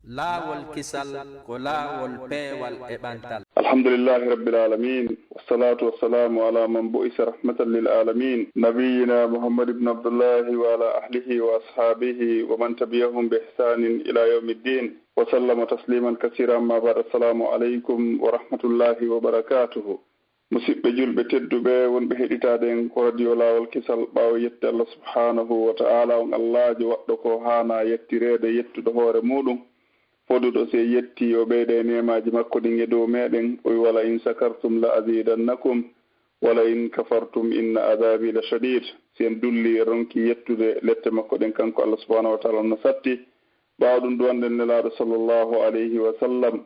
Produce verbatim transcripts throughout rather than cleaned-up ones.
Laawol kisal ko laawol peewal e ɓantal. الحمد لله رب العالمين، والصلاة والسلام على من بعث رحمة للعالمين، نبينا محمد بن عبد الله، وعلى أهله وأصحابه ومن تبعهم بإحسان إلى يوم الدين، وسلم تسليما كثيرا. أما بعد، السلام عليكم ورحمة الله وبركاته. Musidɓe julɓe tedduɓe wonɓe heɗitaade en ko radio Laawol Kisal, ɓaawo yettude Allah subhanahu wa ta'ala, on Allaajo waɗɗo ko haana yettireede, yettuɗo hoore muɗum, foduɗo si en yettii o ɓeyda e neemaaji makko ɗin e dow meɗen, o wi: "Wala in shakartum la azidannakum, wala in kafartum inna azabi la shadid." Si en dulli e ronki yettude lette makko ɗen kanko Allah subhanahu wa ta'ala, on no satti. Ɓaawo ɗum duwande Nelaaɗo sallallahu alayhi wa sallam,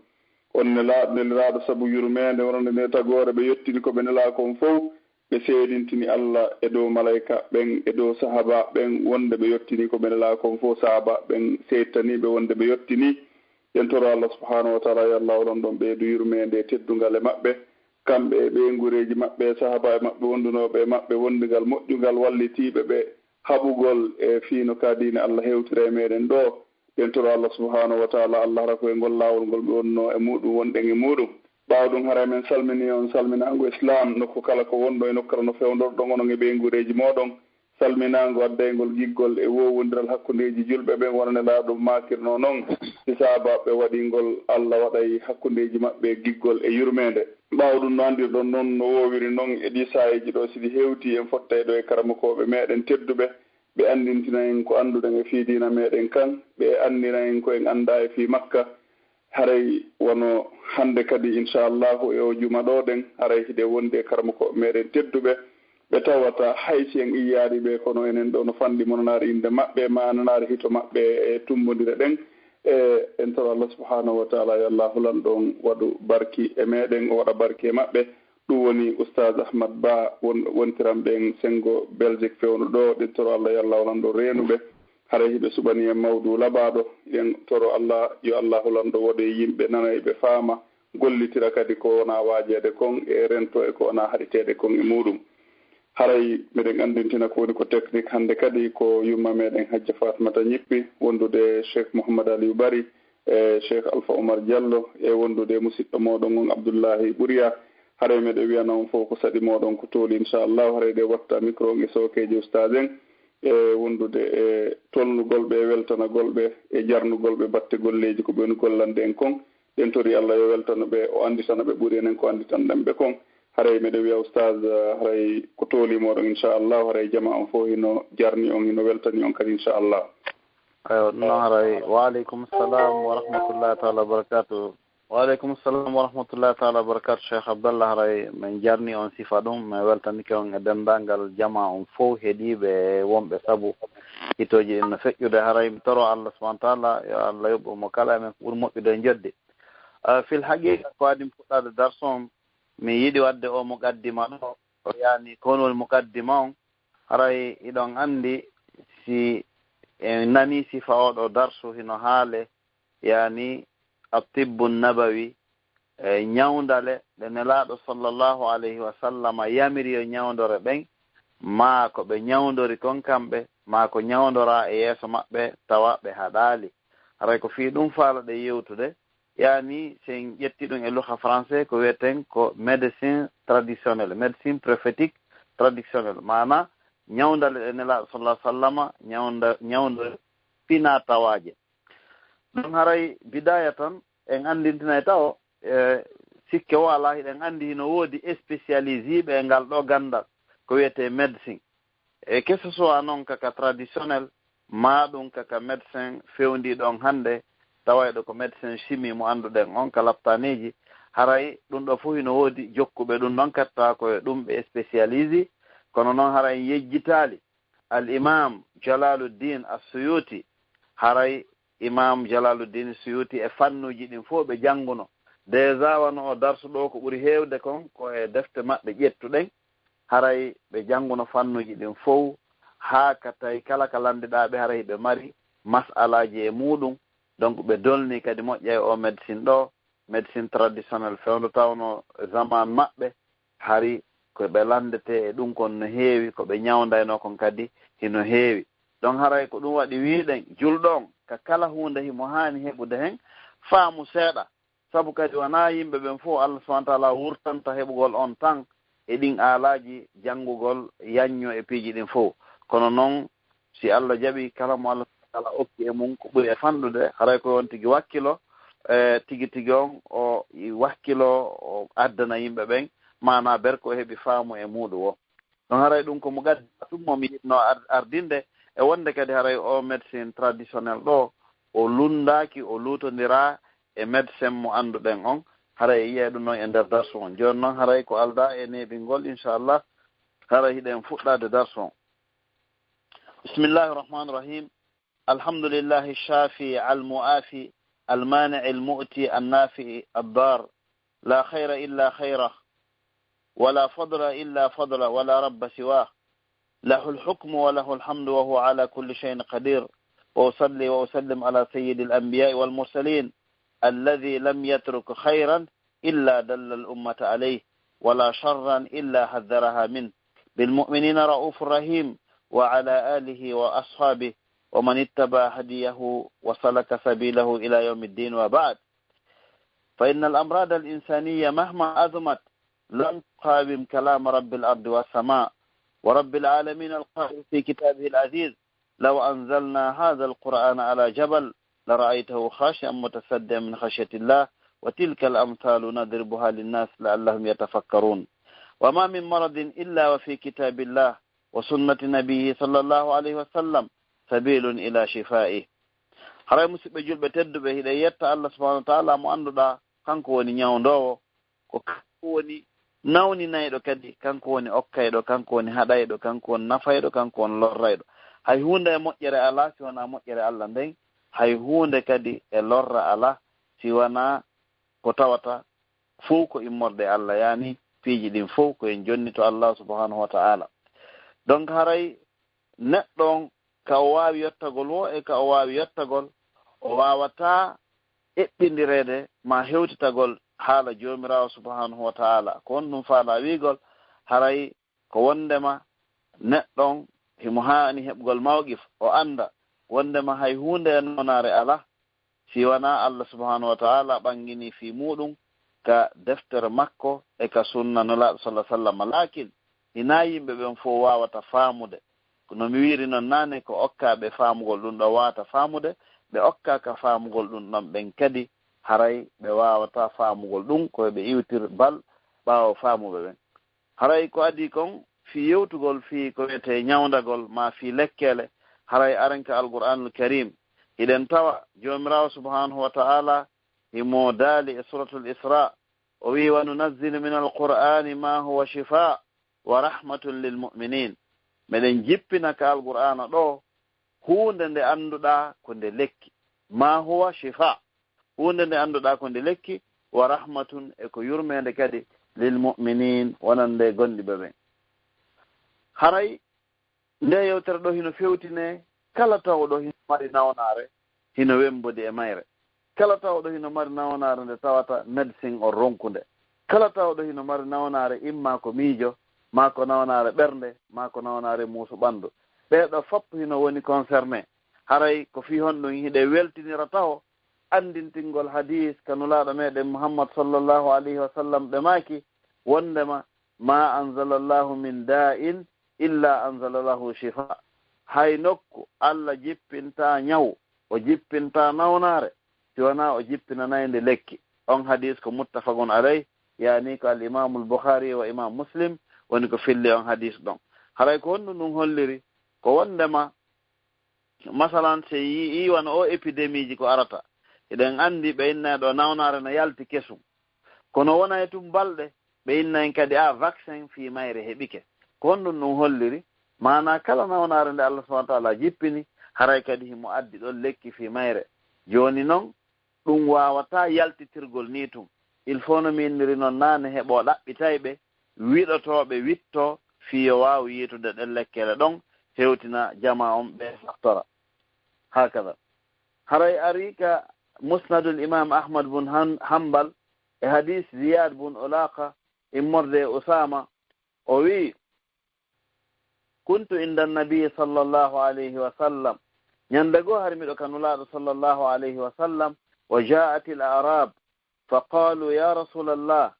on Nelaaɗo, Neliraaɗo sabu yurmeende wonande nde tagoore, ɓe yettini ko ɓe nelaa kon fow, ɓe seedintini Allah e dow malayka ɓen e dow sahaaba ɓen wonde ɓe yettini ko ɓe nelaa kon fow, sahaaba ɓen seedtanii ɓe wonde ɓe yettini. En toro Allah subhanahu wa ta'ala yo Allah o lanɗon ɓeydu yurmeende e teddungal e maɓɓe, kamɓe e ɓeynguureeji maɓɓe e sahaaba e maɓɓe wondunooɓe e maɓɓe wondigal moƴƴungal, wallitiiɓe ɓe haɓugol e fii no ka diine Allah hewtira e meɗen ɗoo. En toro Allah subhanahu wa ta'ala, Allah hara ko e ngol laawol ngol ɓe wonnoo e muɗum, wonɗen e muɗum. Ɓaawo ɗum, haray men salminii on salminaango Islaam, nokku kala ko wonɗon e nokku kala no fewndorɗon onon e ɓeynguureeji mooɗon. Salminaango addayngol giggol e woowondiral hakkundeeji julɓe ɓen, wano Nelaaɗo maakirnoo non, si sahaabaaɓe waɗii ngol, Allah waɗay hakkundeeji maɓɓe giggol e yurmeende. Ɓaawo ɗum, no anndirɗon non, no woowiri non e ɗii saa'iiji ɗoo, si ɗi hewtii, en fottay ɗoo e karamokooɓe meɗen tedduɓe, ɓe anndintina en ko annduɗen e fii diina meɗen kan, ɓe anndina en ko en anndaa e fii makka. Haray wano hannde kadi, inchallahu, e oo juma ɗoo ɗen, haray hiɗen wondi e karamokooɓe meɗen tedduɓe, ɓe tawata hay si en iyaali ɓe, kono enen ɗoo no fanɗi mo nanaare innde maɓɓe, ma nanaare hito maɓɓe e tummbondire ɗen. E en toro Allah subhanahu wa ta'ala, yo Allah lanɗo on waɗu barki e meɗen, o waɗa barki e maɓɓe. Ɗum woni Oustaz Ahmad Ba, won-, wontiranɓe en senngo Belgique fewndo ɗoo. Ɗen toro Allah, yo Allah lanɗo reenuɓe. Haray hiɓe suɓanii en mawduu labaaɗo. Eɗen toro Allah, yo Allaahu lanɗo waɗoy yimɓe nanayɓe, faama, gollitira kadi ko wonaa waajeede kon, e rento e ko wonaa haɗiteede kon e muuɗum. Haray miɗen anndintina ko woni ko technique hannde kadi ko yumma meɗen Hajja Fatmata Ñippi, wondude e Cheikh Mouhammad Aliou Bari, e Cheikh Alpha Oumar Diallo, e wondude e musiɗɗo mooɗon on Abdoullahi Ɓuriya. Haray miɗen wiyana on fof ko saɗi mooɗon ko tooli, inchallahu. Haray ɗe watta micro on e sookeeje ustaas en, e wondude e tolnugol ɓe, e weltanagol ɓe, e jarnugol ɓe batte golleeji ko ɓe woni gollande en kon. Ɗen tori Allah yo weltano ɓe, o annditana ɓe ɓuri enen ko annditanɗen ɓe kon. Haray miɗen wiya ustaas, haray ko tooli mooɗon, inchallahu. Haray jamaa on fof hino jarni on, hino weltani on kadi, inchallahu. Eyo, ɗum noon haray. Wa aleykum salam wa rahmatullahi taala wa barakatuh. Wa aleykum salam wa rahmatullahi taala wa barakatuh, Cheikh Abdallah. Haray min jarni on sifa ɗum, min weltanike on e denndaangal jamaa on fof, heɗiiɓe e wonɓe sabu hitooji ɗin no feƴƴude. Haray mi toro Allah subhanahu wa taala, yo Allah yoɓu mo kala e men ko ɓuri moƴƴude e njoɓdi. Ah, fil haqiqa, ko adii mi fuɗɗaade darsu on, mi yiɗi waɗde o muqaddima ɗo, yaani ko woni muqaddima on. Haray hiɗon anndi, si en nanii sifa oo ɗoo darsu hino haale, yaani attibbu nabawi, e ñawndale ɗe Nelaaɗo sallallahu alayhi wa sallama yamiri yo ñawndore ɓen, maa ko ɓe ñawndori kon kamɓe, maa ko ñawndoraa e yeeso maɓɓe tawa ɓe haɗaali. Haray ko fii ɗum faalaɗen yewtude, yaani si en ƴettii ɗum e luga français ko wiyeten ko médecine traditionnelle, médecine prophétique traditionnelle, maanaa ñawndale ɗe Nelaaɗo sallallahu alayhi wa sallama ñawnda-, ñawndori finaa tawaaje. Ɗum haray bidaaya tan, en anndintinay tawo, e sikke woo alaa, hiɗen anndi hino woodi spécialisiiɓe e ngal ɗoo ganndal, ko wiyetee médecine. E que ce soit noon ka, ka traditionnel, maa ɗum ka, ka médecin fewndiiɗo on hannde, tawayɗo ko médecin chimie mo annduɗen on ka laptaaniiji, haray ɗum ɗoo fof hino woodi jokkuɓe ɗum ɗon, katta ko e ɗum ɓe spécialisii, kono noon haray en yejjitaali Al Imam Jalaluddin As-Suyuti. Haray Imam Jalaluddin Suyuti e fannuuji ɗin fof ɓe jannguno. Déjà wano o darsu ɗoo, ko ɓuri heewde kon ko e defte maɓɓe ƴettuɗen. Haray ɓe jannguno fannuuji ɗin fof, haa ka tawi kala ka lanndiɗaa ɓe, haray hiɓe mari masalaaji e muuɗum. Donc ɓe dolnii kadi moƴƴa e oo médecine ɗoo, médecine traditionnelle fewndo tawno zaman maɓɓe, hari ko ɓe lanndetee e ɗum kon no heewi, ko ɓe ñawndaynoo kon kadi hino heewi. Donc haray ko ɗum waɗi wiiɗen julɗo on, kala huunde himo haani heɓude heen faamu seeɗa. Sabu kadi wanaa yimɓe ɓen fof Allah subhanahu wa taala wurtanta heɓugol on tan e ɗin aalaaji janngugol yañño e piiji ɗin fof. Kono noon, si Allah jaɓi kala mo Allah subhanahu wa taala okki e mum ko ɓuri e fanɗude, haray ko on tigi wakkilo, e tigi tigi on o wakkilo, o addana yimɓe ɓen maanaa berko o heɓi faamu e muuɗum o. Ɗon haray ɗum ko mo gaddi ɗum mo mi yiɗno ar- ardinde e wonde kadi haray o médecin traditionnel ɗo o lunndaaki, o luutondiraa e médecin mo annduɗen on. Haray e yi'ay ɗum noon e nder darsu on. Jooni noon haray ko aldaa e neeɓingol, inchallah, haray hiɗen fuɗɗaade darsu on. Bismillahi rahmani rahim. Alhamdulillahi shafi al-mu'afi, al-mani' al-mu'ti, an-nafi' ad-dar. La khayra illa khayrah, wa la fadla illa fadlah, wa la rabba siwah. Lahul hukmu wa lahul hamdu wa huwa ala kulli shay'in qadir. Wa usalli wa usallim ala sayyidil anbiya'i wal mursalin, alladhi lam yatruk khayran illa dalla al ummata alayh, wa la sharran illa hadharaha min. Bil mu'minina ra'ufur rahim, wa ala alihi wa ashabihi wa man ittaba hadiyahu wa salaka sabilahu ila yawmiddin, wa ba'd. Fa inna al amrada al insaniya mahma azumat lam tuqawim kalam rabbil ardi was sama, wa rabbil alamin al qa'il fi kitabihi al aziz, law anzalna hadha al qur'ana ala jabal la ra'aytahu khashi'an mutasaddian min khashyati llah, wa tilka al amthalu nadribuha lin nas la'allahum yatafakkarun. Wa ma min maradin illa wa fi kitabillah wa sunnati nabiyhi sallallahu alayhi wa sallam sabilun ila shifa'ih. Haray musidɓe julɓe tedduɓe, hiɗen yetta Allah subhanahu wa taala mo annduɗaa kanko woni ñawndoowo, ko kanko woni nawninayɗo kadi, kanko woni okkayɗo, kanko woni haɗayɗo, kanko woni nafayɗo, kanko woni lorrayɗo. Hay huunde e moƴƴere alaa si wonaa moƴƴere Allah nden, hay huunde kadi e lorra alaa si wonaa ko tawata fow ko immorde Allah, yaani piiji ɗin fow ko en jonni to Allah subhanahu wa ta'ala. Donc haray neɗɗo on ka o waawi yottagol wo e ka o waawi yottagol, o waawataa eɓɓindireede ma hewtitagol haala Joomiraawo subhanahu wa ta'ala. Ko honɗum faalaa wiigol? Haray ko wonndema neɗɗo on himo haani heɓgol mawqif, o annda wonndema hay huunde e nawnaare alaa si wanaa Allah subhanahu wa ta'ala ɓanngini fii muuɗum ka deftere makko e ka sunna Nulaaɗo sallallahu alaihi wasallam. Laakin hinaa yimɓe ɓen fow waawata faamude. Kono mi wiiri non naane, ko okkaa ɓe faamugol ɗum ɗon waawata faamude, ɓe okkaaka faamugol ɗum ɗon ɓen kadi haray ɓe waawataa faamugol ɗum, ko ɓe iwtir bal ɓaawo faamuɓe ɓen. Haray ko adii kon fii yewtugol fii ko wiyetee ñawndagol maa fii lekkeele, haray aren ka Alqur'aanul Kariim hiɗen tawa Joomiraawo subhaanahu wa ta'aala himo daali e Suuratul Israa, o wi'i: "Wa nunazzilu minal Qur'aani maa huwa shifaa wa rahmatun lil mu'miniin." Meɗen jippina ka Alqur'aana ɗoo huunde nde annduɗaa ko nde lekki. Maa huwa shifaa, huunde nde annduɗaa ko nde lekki, wa rahmatun, e ko yurmeende kadi, lil mu'miniin, wonande gomɗinɓe ɓen. Haray ndee yewtere ɗoo hino fewtine kala tawɗo hino mari nawnaare, hino wembodi e mayre. Kala tawɗo hino mari nawnaare nde tawata médecin on ronku nde. Kala tawɗo hino mari nawnaare, imma ko miijo, maa ko nawnaare ɓernde, maa ko nawnaare muusu ɓanndu. Ɓee ɗoo fof hino woni concerné. Haray ko fii honɗum hiɗen weltinira taho anndintingol hadiis ka Nulaaɗo meɗen Muhammad sallallahu alayhi wa sallam, ɓe maaki wonndema: "Ma anzalallahu min daa'in illa anzala lahu shifaa." Hay nokku Alla jippintaa ñaw, o jippintaa nawnaare, si wanaa o jippinanay nde lekki. On hadiis ko muttafaqun alayh, yaani ko al Imaamul Bukhaari wa Imaam Muslim woni ko filli on hadiis ɗon. Haray ko honɗum ɗum holliri? Ko wonndema, masalan, si yi'ii wano oo épidémie ji ko arata, eɗen anndi ɓe inna ɗoo nawnaare no yalti kesum. Kono wonay tun balɗe, ɓe inna en kadi, a, vaccin fii mayre heɓike. Ko honɗum ɗum holliri? Maanaa kala nawnaare nde Allah subhanahu wa ta'ala jippini, haray kadi himo addi ɗon lekki fii mayre. Jooni non, ɗum waawataa yaltitirgol nii tun. Il faut, no mi inniri non naane, heɓoo ɗaɓɓitayɓe, wiɗotooɓe wiɗtoo fii yo waawu yiitude ɗen lekkeele ɗon, hewtina jamaa on ɓe saftora. Haakada. Haray arii ka Musnadul Imaam Ahmad bun Han-, Hanbal e hadiis Ziyaad bun Ulaaqa immorde e Usaama, o wi'i: "Kuntu inda Nabi sallallahu alayhi wa sallam, Ñande goo hari miɗo ka Nulaaɗo sallallahu alayhi wa sallam, wa jaatil arab, fa qaalu, ya rasulallah,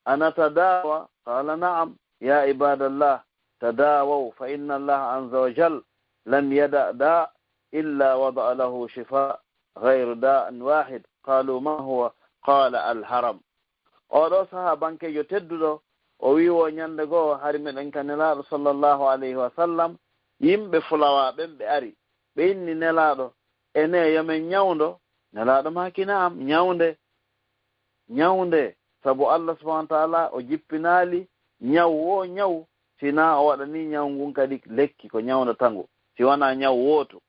anatadaawa? Qaala, naam. Ya ibadallah, tadaawaw, fa inna Allah azza wa jal lam yada daa illa wada lahu shifa, gayru daan wahid. Qaalu, ma huwa? Qaala, alharam. Oɗo sahabankejo tedduɗo, o wi wo ñande goo hari meɗen ka Nelaaɗo sallallahu alayhi wa sallam, yimɓe fulawaa ɓen ɓe ari, ɓe inni Nelaaɗo, ene yo men ñawndo? Nelaaɗo maaki, naam, ñawnde, ñawnde, sabu Allah subhanahu wa taala o jippinaali ñaw wo ñaw, si na o waɗani ñaw ngun kadi lekki ko ñawndata ngu, si wanaa ñaw wootu.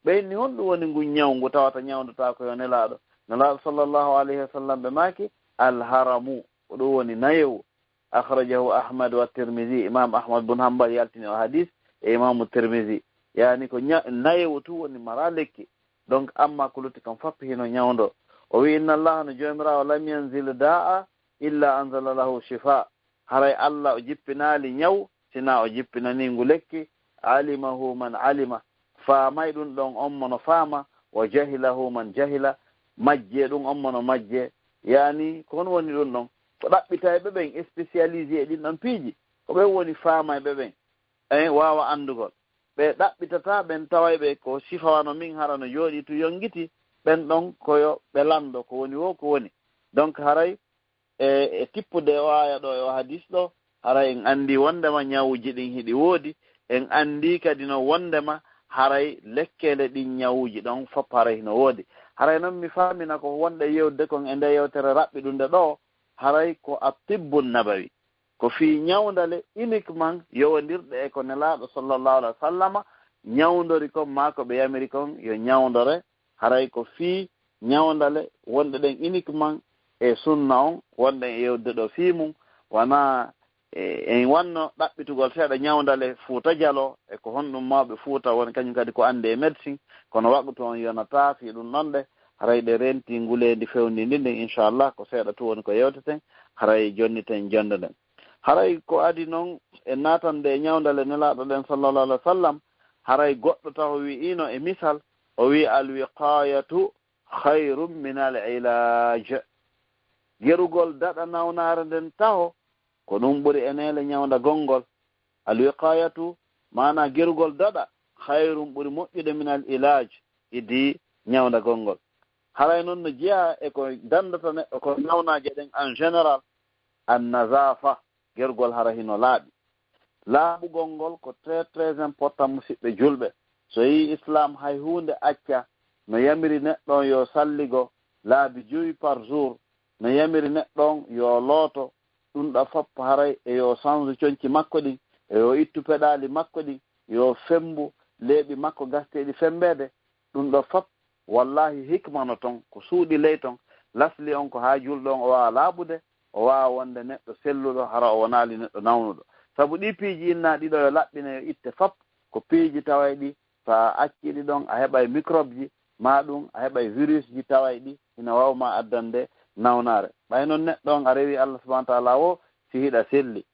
Ɓe inni, honɗum woni ngun ñaw ngu tawata ñawndotaako yo Nelaaɗo? Nelaaɗo sallallahu alayhi wa sallam ɓe maaki, alharamu, ko ɗum woni nayewu. Akhrajahu Ahmad wa Tirmidhi. Imam Ahmad bun Hanbal yaltini o hadis e Imamu Tirmidhi. Yani ko ña-, nayewu tu woni mara lekki. Donc, amma ko lutti kon fop hino ñawndo. O wi, inna Allah, no Joomiraawo, lam yanzil da'a illa anzala lahu shifa. Haray Allah o jippinaali ñaw, sina o jippinanii ngu lekki, alimahu man alima, faamay ɗum ɗon on mo no faama, wa jahilahu man jahila, majjee ɗum on mo no majjee. Yani, ko honɗum woni ɗum ɗon? Ko ɗaɓɓitayɓe ɓen, spécialisé e ɗin ɗon piiji, ko ɓen woni faamayɓe ɓen, en waawa anndugol. Ɓe ɗaɓɓitata ɓen taway ɓe ko sifa wano min hara no jooɗii tu yonngiti, ɓen ɗon ko yo ɓe lanndo ko woni wo ko woni. Donc, haray e, e tippude o aaya ɗo e o hadis ɗo, haray en anndi wonndema ñawuuji ɗin hiɗi woodi, en anndi kadi no wonndema haray lekkeele ɗin ñawuuji ɗon fop haray hino woodi. Haray non mi faamina ko wonɗen yewtude kon e nde yewtere raɓɓiɗunde ɗo, haray ko at-tibbu nabawi. Ko fii ñawndale uniquement yowondirɗe e ko Nelaaɗo sallallahu alaihi wa sallama ñawndori kon, maa ko ɓe yamiri kon yo ñawndore, haray ko fii ñawndale wonɗe ɗen uniquement e sunna on, wonɗen e yewtude ɗo fii mum, wanaa e, en wanno ɗaɓɓitugol seeɗa ñawndale Fuuta Jaloo, e ko honɗum mawɓe Fuuta woni kañum kadi ko anndi e médecine, kono waqtu on yonataa fii ɗum ɗon ɗe, haray ɗe renti nguleendi fewndindi ndin, inchallah, ko seeɗa tu woni ko yewteten, haray jonniten jonnde nden. Haray ko adi non e naatande e ñawndale Nelaaɗo ɗen sallallahu alaihi wa sallam, haray goɗɗo taho wi'ino e misal, o wi'i, al wiqayatu khayrun min al ilaj. Gerugol daɗa nawnaare nden taho, ko ɗum ɓuri eneele ñawndagol ngol. Al wiqayatu, maana gerugol daɗa, khayrun, ɓuri moƴƴude, min al ilaj, idii ñawndagol ngol. Haray non no jeyaa e ko danndata neɗɗo ko nawnaaje ɗen en général, an nazafa, gerugol hara hino laaɓi. Laaɓugol ngol ko très, très important, musiɓɓe julɓe. So yii Islam hay huunde acca, no yamiri neɗɗo on yo salligo laabi jowi par jour, no yamiri neɗɗo on yo looto, ɗum ɗa fop haray e yo sanzu conci makko ɗin, e yo ittu peɗaali makko ɗin, yo femmbu leeɓi makko gasteeɗi femmbeede, ɗum ɗo fop, wallahi, hikma no ton, ko suuɗi ley ton. Lasli on ko haa julɗo on o waawa laaɓude, o waawa wonde neɗɗo selluɗo, hara o wonaali neɗɗo nawnuɗo. Sabu ɗii piiji innaa ɗiɗo yo laɓɓine, yo itte fop, ko piiji taway ɗi, so a accii ɗi ɗon, a heɓay microbe ji, maa ɗum a heɓay virus ji taway ɗi, ina waawa ma addande nawnaare. Ɓay non neɗɗo on a rewi Allah subhanahu wa taala wo, si hiɗa selli.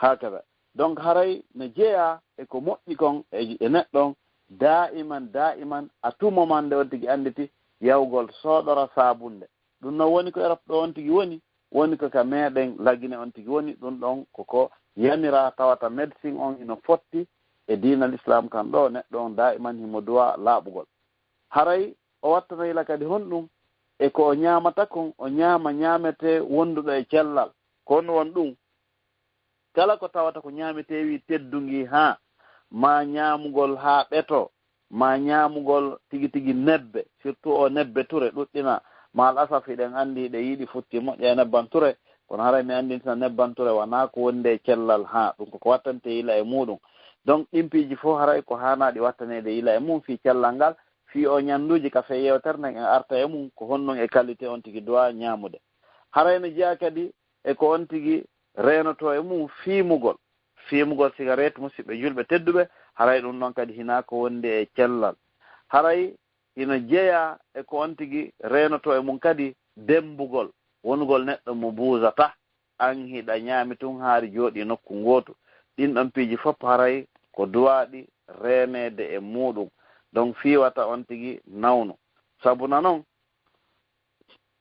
Hakada. Donc, haray no jeyaa e ko moƴƴi kon e, e neɗɗo on, daa'iman, daa'iman, a tumo man nde on tigi annditi yahugol sooɗora saabunde. Ɗum non woni ko Europe ɗo on tigi woni, woni ko ka meɗen Lagine on tigi woni, ɗum ɗon ko ko yamiraa, tawata médecine on hino fotti e diinal Islam kan ɗo, neɗɗo on daa'iman himo duwaa laaɓugol. Haray o wattana yila kadi honɗum e ko o ñaamata kon, o ñaama ñaametee wonduɗo e cellal. Ko honɗum woni ɗum? Kala ko tawata ko ñaametee wii teddungi haa, maa ñaamugol haa ɓeto, maa ñaamugol tigi tigi nebbe, surtout o nebbe ture ɗuɗɗina. Maal asaf, hiɗen anndi hiɗe yiɗi futti moƴƴa e nebban ture, kono haray mi anndintina nebban ture wanaa ko wondi e cellal haa, ɗum ko ko wattantee yila e muuɗum. Donc, ɗin piiji fof haray ko haanaaɗi wattaneede yila e mum fii cellal ngal, fii o ñannduuji ka fee yewtere nden en arta e mum, ko honɗum e qualité on tigi duwaa ñaamude. Haray no jeyaa kadi e ko on tigi reenotoo e mum fiimugol. Fiimugol sigaret, musiɓɓe julɓe tedduɓe, haray ɗum ɗon kadi hinaa ko wondi e cellal. Haray hino jeyaa e ko on tigi reenotoo e mum kadi demmbugol, wonugol neɗɗo mo buuzataa, an hiɗa ñaami tun haari jooɗii nokku ngootu. Ɗin ɗon piiji fof haray ko duwaaɗi reeneede e muuɗum. Donc fiiwata on tigi nawnu. Sabuna noon,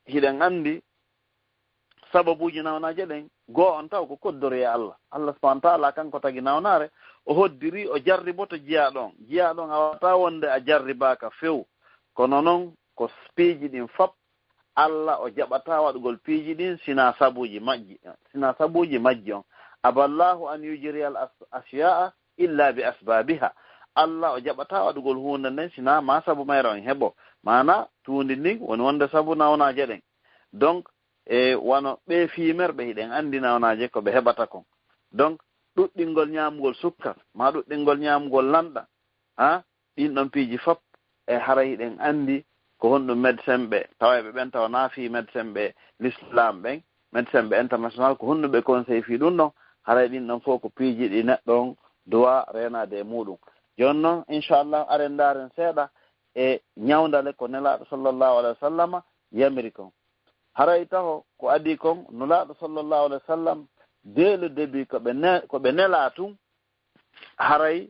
hiɗen anndi sababuuji nawnaaje ɗen, goo on taw ko koddori e Allah. Allah subhanahu wa taala kanko tagi nawnaare, o hoddiri, o jarriboto jiyaaɗo on. Jiyaaɗo on a waawataa wonde a jarribaaka few. Kono noon ko piiji ɗin fop Allah o jaɓataa waɗugol piiji ɗin sinaa sabuuji majji, sinaa sabuuji majji on. Aballahu an yujriya al as-, ashiya'a illa bi asbabiha. Allah o jaɓataa waɗugol huunde nden sinaa ma sabu mayre on heɓo. Maana tuundi ndin woni wonde sabu nawnaaje ɗen. Donc, e wano ɓee fiimerɓe hiɗen anndi nawnaaje ko ɓe heɓata kon. Donc, ɗuɗɗingol ñaamugol sukkar, ma ɗuɗɗingol ñaamugol lanɗa, ha? Ɗin ɗon piiji fop, e haray hiɗen anndi ko honɗum médecin ɓe, tawayɓe ɓen tawa na fii médecin ɓe l'islam ɓen, médecin ɓe international, ko honɗum ɓe conseil fii ɗum ɗon, haray ɗin ɗon fof ko piiji ɗi neɗɗo on duwa reenaade e muɗum. Jooni noon, inchallah, aren ndaaren seeɗa e ñawndale ko Nelaaɗo sallallahu alayhi wa sallam yamiri kon. Haray taho ko adii kon, Nulaaɗo sallallahu alayhi wa sallam, dès le début ko ɓe ne-, ko ɓe nelaa tun, haray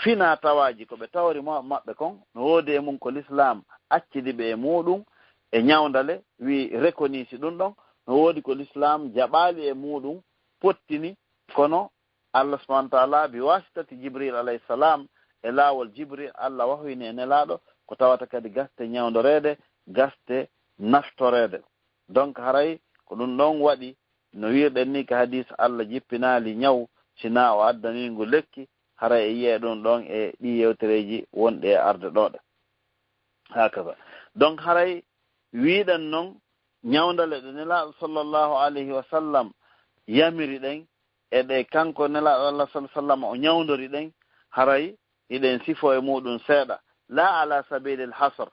fina tawaaji ko ɓe tawri ma-, maɓɓe kon, no woodi e mum ko l'islam accidi ɓe e muɗum e ñawndale, wi reconnaître ɗum ɗon, no woodi ko l'islam jaɓaali e muɗum, pottini, kono Allah subhanahu wa taala bi wasitati Jibril alayhi salam, e laawol Jibril, Allah wahyini e Nelaaɗo, ko tawata kadi gaste ñawndoreede, gaste naftoreede. Donc haray ko ɗum ɗon waɗi, no wiirɗen ni ka hadis, Allah jippinaali ñaw, sinaa o addanii ngu lekki, haray e yi'ee ɗum ɗon e ɗii yewtereeji wonɗi e arde ɗoo ɗe. Hakaza. Donc haray wiiɗen noon, ñawndale ɗe Nelaaɗo sallallahu alayhi wa sallam yamiri ɗen, e ɗe kanko Nelaaɗo Allah sallallahu alayhi wa sallam o ñawndori ɗen, haray hiɗen sifo e muɗum seeɗa. La ala sabilil hasr,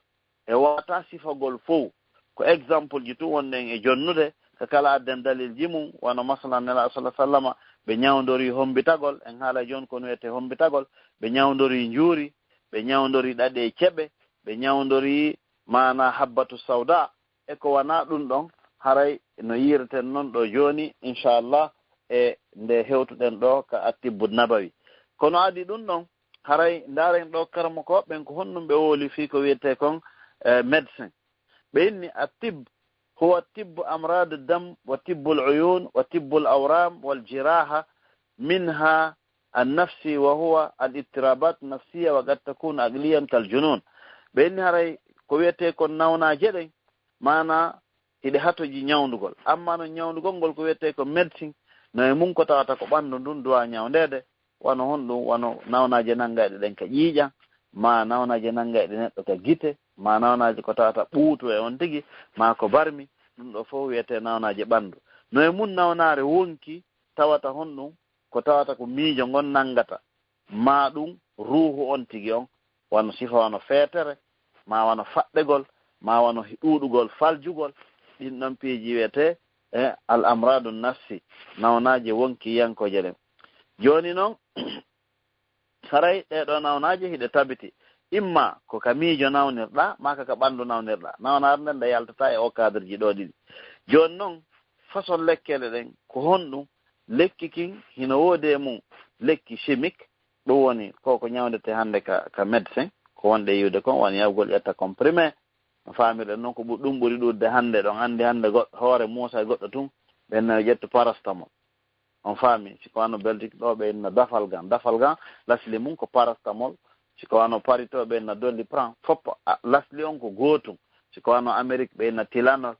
e wata sifagol fow. Ko exemple ji tun wonɗen e jonnude, ka kala adden dalilji mum, wano masalan Nelaaɗo sallallahu alayhi wa sallam, ɓe ñawndori hombitagol, en haala jooni ko no wiyetee hombitagol, ɓe ñawndori njuuri, ɓe ñawndori ɗaɗi e ceɓe, ɓe ñawndori maana habbatu sawda, e ko wanaa ɗum ɗon, haray no yiireten non ɗo jooni, inchallah, e nde hewtuɗen ɗo ka Attibbu Nabawi. Kono adi ɗum ɗon, haray ndaaren ɗo karamokooɓe ɓen ko honɗum ɓe wowli fii ko wiyetee kon, eh, médecin. Ɓe inni, الطب هو طب أمراض الدم وطب العيون وطب الأورام والجراحة منها النفسي وهو الاضطرابات النفسية وقد تكون عقليا كالجنون. Ɓe inni haray ko wiyetee kon nawnaaje ɗen, maanaa hiɗe hatoji ñawndugol. Amma non ñawndugol ngol ko wiyetee ko médecin, no e mum ko tawata ko ɓanndu ndun duwa ñawndeede, wano honɗum, wano nawnaaje nanngayɗe ɗen ka ƴiiƴan, maa nawnaaje nanngayɗe neɗɗo ka gite, maa nawnaaje ko tawata ɓuutu e on tigi, maa ko barmi, ɗum ɗo fof wiyetee nawnaaje ɓanndu. No e mum nawnaare wonki tawata honɗum, ko tawata ko miijo ngon nanngata, maa ɗum ruuhu on tigi on, wano sifa wano feetere, maa wano faɗɗegol, maa wano hi-, ɗuuɗugol faljugol, ɗin ɗon piiji wiyetee, e al amradu nafsi, nawnaaje wonkiyankooje ɗen. Jooni non, haray ɗee ɗoo nawnaaje hiɗe tabiti, imma ko ka miijo nawnirɗaa, maa ka, ka ɓanndu nawnirɗaa. Nawnaare nden nde yaltataa e o cadre ji ɗoo ɗiɗi. Jooni non, façon lekkeele ɗen, ko honɗum? Lekki kin hino woodi e mum lekki chimique, ɗum woni ko, ko ñawndetee hannde ka, ka médecin, ko wonɗe yi'ude kon, wano yahugol ƴetta comprimé. No faamirɗen non, ko ɓu-, ɗum ɓuri ɗuuɗde hannde. Ɗon anndi hannde goɗɗo, hoore Muusa e goɗɗo tun, ɓen no ƴettu paracétamol. On faami, si ko wano Belgique ɗo, ɓe inna Dafalgan. Dafalgan, lasli mum ko paracétamol. Si ko wano Paris to, ɓe inna Doliprane. Fop, a, lasli on ko gootum. Si ko wano Amérique, ɓe inna Tylenol.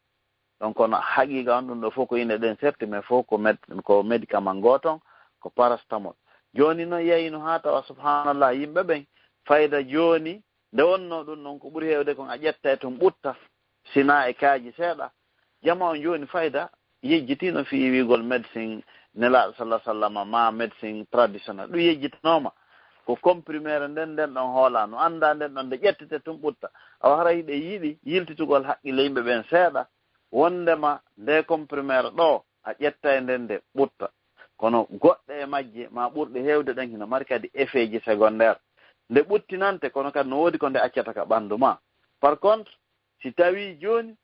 Donc, kono haqiqa on, ɗum ɗo fof ko inde ɗen certi, mais fof ko med-, ko médicament gooto on, ko paracétamol. Jooni no yayino haa tawa, subhanallah, yimɓe ɓen, fayda jooni, nde wonno ɗum ɗon ko ɓuri heewde kon a ƴetta e tun ɓutta, sina e kaaji seeɗa. Jama on jooni fayda yejjitino fii wiigol médecin Nelaaɗo sallallahu alaihi wasallam, ma médecin traditionnel. Ɗum yejjitanooma. Ko comprimere nden, nden ɗon hoolano, annda nden ɗon nde ƴettete tun ɓutta. Awa hara hiɗe yiɗi yiltitugol haqqille yimɓe ɓen seeɗa, wondema nde comprimere ɗo a ƴetta e nden nde ɓutta. Kono goɗɗe e majje ma ɓurɗe heewde ɗen hino mari kadi effet ji secondaire. Nde ɓuttinante, kono kadi no woodi ko nde accata ka ɓandu ma. Par contre, si tawi jooni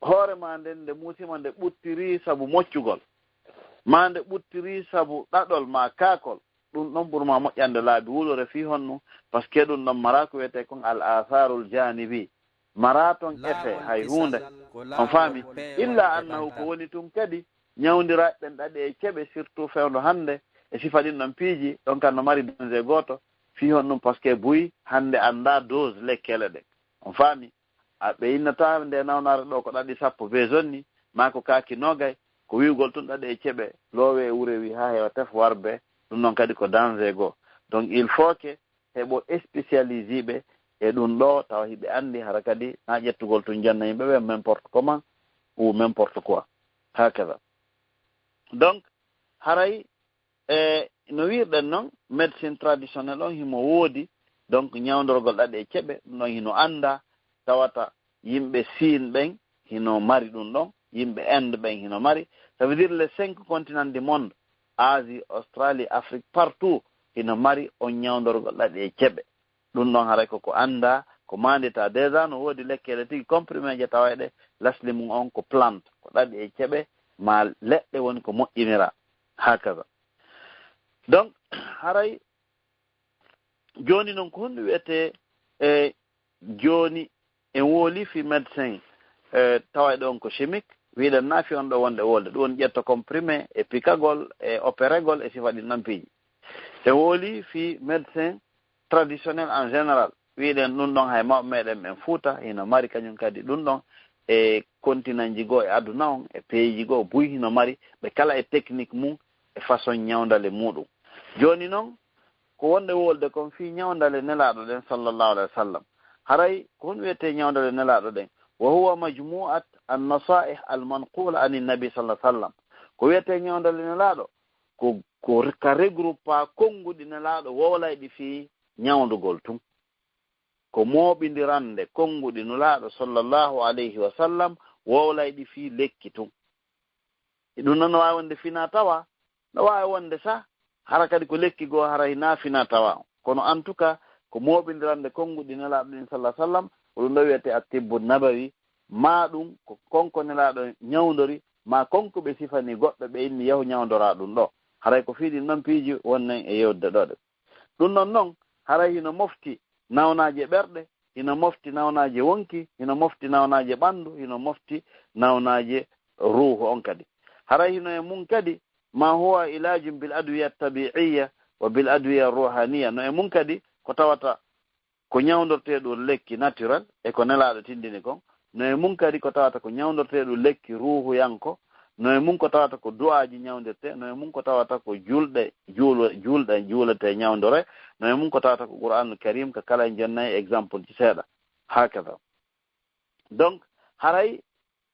hoore ma nden nde muusima nde ɓuttiri sabu moccugol, ma nde ɓuttiri sabu ɗaɗol ma kaakol, ɗum ɗon ɓurma moƴƴande laabi wulore fii honɗum? Parce que ɗum ɗon maraa ko wiyetee kon al atharul janibi, maraa ton effet hay huunde. On faami? Illa annahu ko woni tun kadi, ñawndiraaɓe ɓen ɗaɗi e ceɓe, surtout fewndo hannde, e sifa ɗin ɗon piiji ɗon kan no mari danger gooto fii honɗum? Parce que buy hannde anndaa dose lekkele ɗen. On faami? A ɓe innataa nde nawnaare ɗo ko ɗaɗi sappo besoin ni, maa ko kaaki noogay, ko wi'ugol tun ɗaɗi e ceɓe, loowe e wure wi haa heewa tef warbe, ɗum noon kadi ko danger goo. Donc il faut que heɓo spécialisé ɓe e ɗum ɗo, tawa hiɓe anndi hara kadi na ƴettugol tun jonna yimɓe ɓe n'importe comment ou n'importe quoi. Hakada. Donc haray e no wiirɗen noon, médecine traditionnelle on himo woodi, donc ñawndorgol ɗaɗi e ceɓe, ɗum ɗon hino anndaa, tawata yimɓe Siin ɓen hino mari ɗum ɗon, yimɓe Inde ɓen hino mari. Ça veut dire les cinq continents du monde, Asie, Australie, Afrique, partout hino mari on ñawndorgol ɗaɗi e ceɓe. Ɗum ɗon haray ko ko anndaa, ko maanditaa. Déjà no woodi lekkeele tigi, comprimé je tawayɗe lasli mum on ko plante, ko ɗaɗi e ceɓe, maa leɗɗe woni ko moƴƴiniraa. Hakada. Donc haray jooni noon ko honɗum wiyetee e jooni en wooli fii médecin, e tawayɗo on ko chimique, wiɗen na fii on ɗo wonde wolde, ɗum woni ƴetto comprimé e pikagol e operegol e sifa ɗin ɗon piiji. En wooli fii médecin traditionnel en général, wiɗen ɗum ɗon hay mawɓe meɗen ɓen Fuuta hino mari kañum kadi ɗum ɗon e continentji goo e aduna on, e peyiiji goo buy hino mari, ɓe kala e technique mum e façon ñawndale muɗum. Jooni noon ko wonde wolde kon fii ñawndale Nelaaɗo ɗen sallallahu alayhi wa sallam. Haray ko honɗum wiyetee ñawndale Nelaaɗo ɗen? Wa huwa majmu'at an-nasa'ih al-manqula anin nabi sallallahu alayhi wa sallam. Ko wiyetee ñawndale Nelaaɗo ko, ko ka regroupa konnguɗi Nelaaɗo wowlayɗi fii ñawndugol tun. Ko mooɓindirande konnguɗi Nulaaɗo sallallahu alayhi wa sallam wowlayɗi fii lekki tun. E ɗum noon no waawi wonde finaa tawaa, no waawi wonde sah, hara kadi ko lekki goo, hara hinaa finaa tawaa. Kono en tout cas, ko mooɓindirande konnguɗi Nelaaɗo ɗin sallallahu alayhi wa sallam, ko ɗum ɗo wiyetee at-tibbu nabawi, maa ɗum ko kon ko Nelaaɗo ñawndori, maa kon ko ɓe sifani goɗɗo, ɓe inni yahu ñawndoraa ɗum ɗo. Haray ko fii ɗin ɗon piiji wonnen e yewtude ɗo ɗe. Ɗum ɗon non, haray hino mofti nawnaaje ɓerɗe, hino mofti nawnaaje wonki, hino mofti nawnaaje ɓanndu, hino mofti nawnaaje ruuhu on kadi. Haray hino e mun kadi, ma huwa ilajun bil adwiya tabi'iyya wa bil adwiya ruhaniya. No e mun kadi ko tawata ko ñawndortee ɗum lekki naturel e ko Nelaaɗo tindini kon. No e mun kadi ko tawata ko ñawndortee ɗum lekki ruuhuyanko. No e mun ko tawata ko du'aaji ñawndirtee. No e mun ko tawata ko julɗe, juul-, julɗe juuletee ñawndoree. No e mun ko tawata ko Qur'aanul Kariim ka kala en jonnay exemple ji seeɗa. Hakada. Donc, haray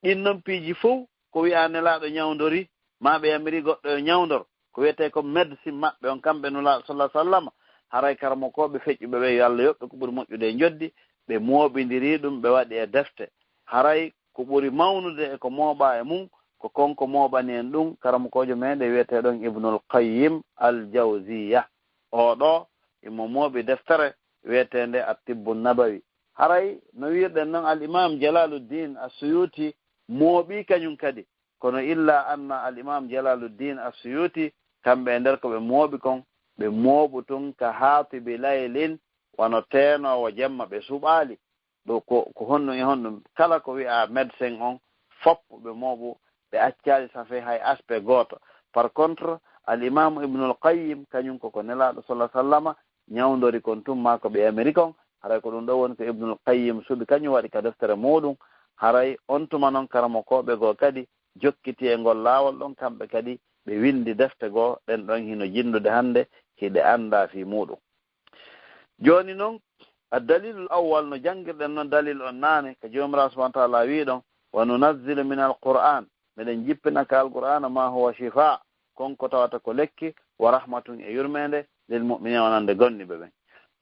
ɗin non piiji fow ko wi'aa Nelaaɗo ñawndori, maa ɓe yamiri goɗɗo yo ñawndor, ko wiyetee ko médecine maɓɓe on, kamɓe Nulaaɗo sallallahu alayhi wa sallam, haray karamokooɓe feƴƴuɓe ɓe, yo Allah yoɓ ɓe ko ɓuri moƴƴude e njoddi, ɓe mooɓindiri ɗum, ɓe waɗi e defte. Haray ko ɓuri mawnude e ko mooɓaa e mum, ko kon ko mooɓani en ɗum karamokoojo meɗen wiyeteeɗo Ibnul Qayyim Al-Jawziyya. Oo ɗoo, imo mooɓi deftere wiyeteende At-Tibbu Nabawi. Haray no wiirɗen non, Al-Imaam Jalaaluddin As-Suyuuti mooɓii kañum kadi. Kono illa anna Al-Imaam Jalaaluddin As-Suyuuti, kamɓe e nder ko ɓe mooɓi kon, ɓe mooɓu tun ka haatibi laylin, wano teenoowo jemma, ɓe suɓaali. Ɗo ko, ko honɗum e honɗum? Kala ko wi'aa médecin on, fop ɓe mooɓu, ɓe accaali safe hay aspect gooto. Par contre, Al-Imaamu Ibnul Qayyim, kañum ko ko Nelaaɗo sallallahu alayhi wa sallama ñawndori kon tun, maa ko ɓe yamiri kon. Haray ko ɗum ɗo woni ko Ibnul Qayyim suɓi, kañum waɗi ka deftere muuɗum. Haray on tuma non karamokooɓe goo kadi jokkiti e ngol laawol ɗon, kamɓe kadi ɓe winndi defte goo, ɗen ɗon hino jinndude hannde, hiɗe anndaa fii muuɗum. Jooni non, ad-dalilul awwal, no janngirɗen non dalil on naane, ka Joomiraaɗo subhaanahu wa ta'aala wii ɗon, "Wa nunazzilu minal Qur'aan", meɗen jippina ka Alqur'aana, "ma huwa shifaa", kon ko tawata ko lekki, "wa rahmatun", e yurmeende, "lil mu'miniina", wonande gomɗinɓe ɓen.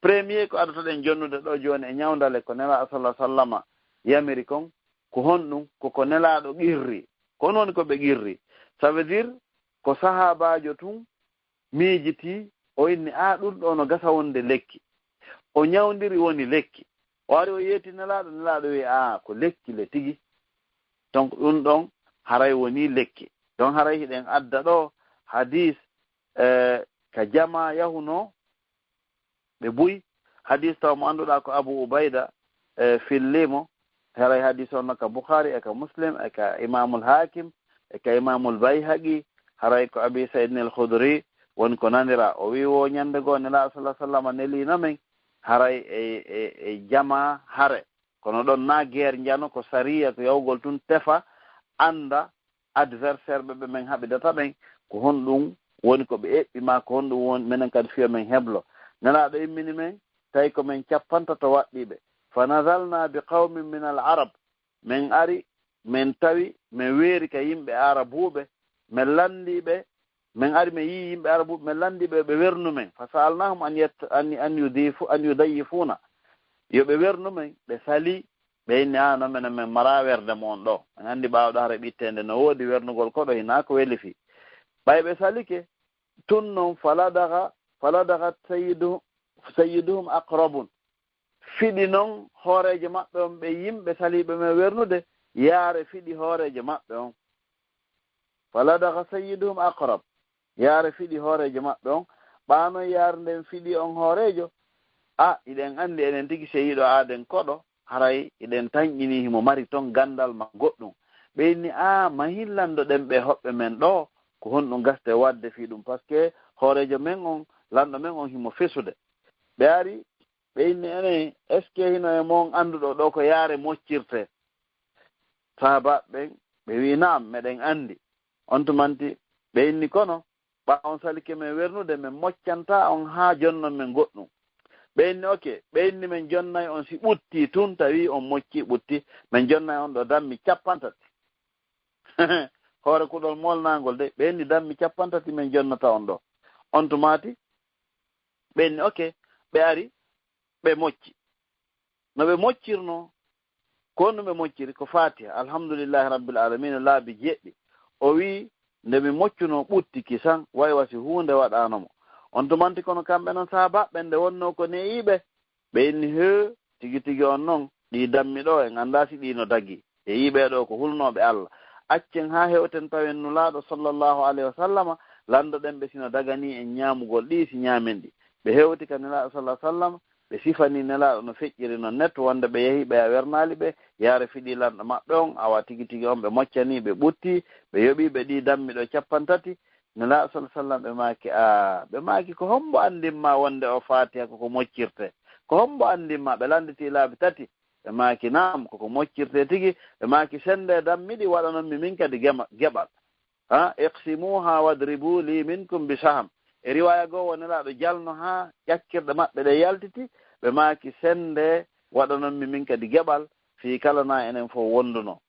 Premier ko addotoɗen jonnude ɗo jooni e ñawndale ko Nelaaɗo sallallahu alayhi wa sallama yamiri kon, ko honɗum? Ko ko Nelaaɗo qirri. Ko honɗum woni ko ɓe qirri? Ça veut dire ko sahaabaajo tun miijitii, o inni, "Aa, ɗum ɗo no gasa wonde lekki." O ñawndiri, woni lekki. O ari, o yeeti Nelaaɗo, Nelaaɗo wi'i, "Aa, ko lekki le tigi." Donc, ɗum ɗon haray wonii lekki. Donc, haray hiɗen adda ɗo hadis, eh, ka jamaa yahunoo, ɓe buy. Hadis taw mo annduɗaa ko Abu Ubayda, e, fillii mo. Haray hadis on no ka Bukhari, e ka Muslim, e ka Imamul Hakim, e ka Imamul Bayhaqi. Haray ko Abi Sayyidin al Khudri woni ko nanira. O wii wo ñande goo Nelaaɗo sallallahu alaihi wasallam neliino men, haray e, e, e jamaa hare. Kono ɗon na guerre njano, ko sariya, ko yawgol tun tefa, annda adversaire ɓe, ɓe men haɓidata ɓen, ko honɗum woni ko ɓe eɓɓi, maa ko honɗum woni menen kadi fiyo men heblo. Nelaaɗo immini men, tawi ko men cappantato waɗɗiiɓe. Fa nazalna bi qawmin min al arab. Men ari, men tawi, men weeri ka yimɓe Arabuuɓe, men lanndii ɓe, men ari, men yii yimɓe Arabuuɓe, men lanndii ɓe, ɓe wernu men. Fa sa'alnahum an yat-, an, an yudifu, an yudayyifuna. Yo ɓe wernu men, ɓe salii, ɓe inni, "Ah, no menen men maraa werde mo on ɗo. En anndi ɓaawo ɗo hara ɓitteende no woodi, wernugol koɗo hinaa ko weli fii." Ɓay ɓe salike, tun non, faladaga, faladagat sayyidu-, sayyiduhum aqrabun. Fiɗi non hooreejo maɓɓe on, ɓe yimɓe saliiɓe men wernude, yaare fiɗi hooreejo maɓɓe on. Faladaga sayyiduhum aqrab. Yaare fiɗi hooreejo maɓɓe on. Ɓaano yaare nden fiɗi on hooreejo, a, iɗen anndi enen tigi seyiiɗo aaden koɗo, haray iɗen tanƴini himo mari ton ganndal ma goɗɗum. Ɓe inni, a, mahin lanndoɗen ɓe hoɓɓe men ɗo, ko honɗum gaste waɗde fii ɗum, parce que hooreejo men on, lanɗo men on himo fesude. Ɓe ari, ɓe inni, enen, est-ce que hino e mon annduɗo ɗo ko yaare moccirte? Sahaabaaɓe ɓen, ɓe wi'i, "Na'am, meɗen anndi." On tumanti, ɓe inni, "Kono, ɓaa on salike men wernude, men moccanta on haa jonnon men goɗɗum." Ɓe inni, "Ok." Ɓe inni, "Men jonnay on si ɓuttii tun, tawi on moccii ɓuttii, men jonnay on ɗo dammi cappanɗe tati." Hoore kuɗol molnaangol de, ɓe inni, "Dammi cappanɗe tati men jonnata on ɗo." On tumaati, ɓe inni, "Ok." Ɓe ari, ɓe mocci. No ɓe moccirnoo, ko honɗum ɓe mocciri? Ko Faatiha, Alhamdulillahi Rabbil Aalamiina, laabi jeɗɗi. O wi'i, "Nde mi moccunoo ɓutti kisan, way wa si huunde waɗaano mo." On tumanti kono kamɓe non sahaabaaɓe ɓen nde wonnoo ko ne'iiɓe, ɓe inni, "Hee, tigi tigi on non, ɗii dammi ɗo, en anndaa si ɗii no dagii." E yi'i ɓee ɗoo ko hulnooɓe Alla. Accen haa hewten tawen Nulaaɗo sallallahu alayhi wa sallama, lanndoɗen ɓe si no daganii en ñaamugol ɗii, si ñaamen ɗi. Ɓe hewti ka Nelaaɗo sallallahu alayhi wa sallam, ɓe sifanii Nelaaɗo no feƴƴiri non net, wonde ɓe yahi, ɓe a wernaali ɓe, yaare fiɗi lanɗo maɓɓe on, awa tigi tigi on ɓe moccanii, ɓe ɓuttii, ɓe yoɓii ɓe ɗii dammi ɗo cappanɗe tati. Nelaaɗo sallallahu alayhi wa sallam ɓe maaki, a, ɓe maaki, "Ko hombo anndin ma wonde o Faatiha ko ko moccirte? Ko hombo anndin ma?" Ɓe lannditi laabi tati. Ɓe maaki, "Naam, ko ko moccirte tigi." Ɓe maaki, "Sende dammi ɗi, waɗanon mi min kadi gema-, geɓal." Ha, "Iqsimuha wadribu li minkum bi saham." E riwaaya goo, won Nelaaɗo jalno haa ƴakkirɗe maɓɓe ɗe yaltiti, ɓe maaki, "Sende waɗanon mi min kadi geɓal, fii kala na enen fof wonduno."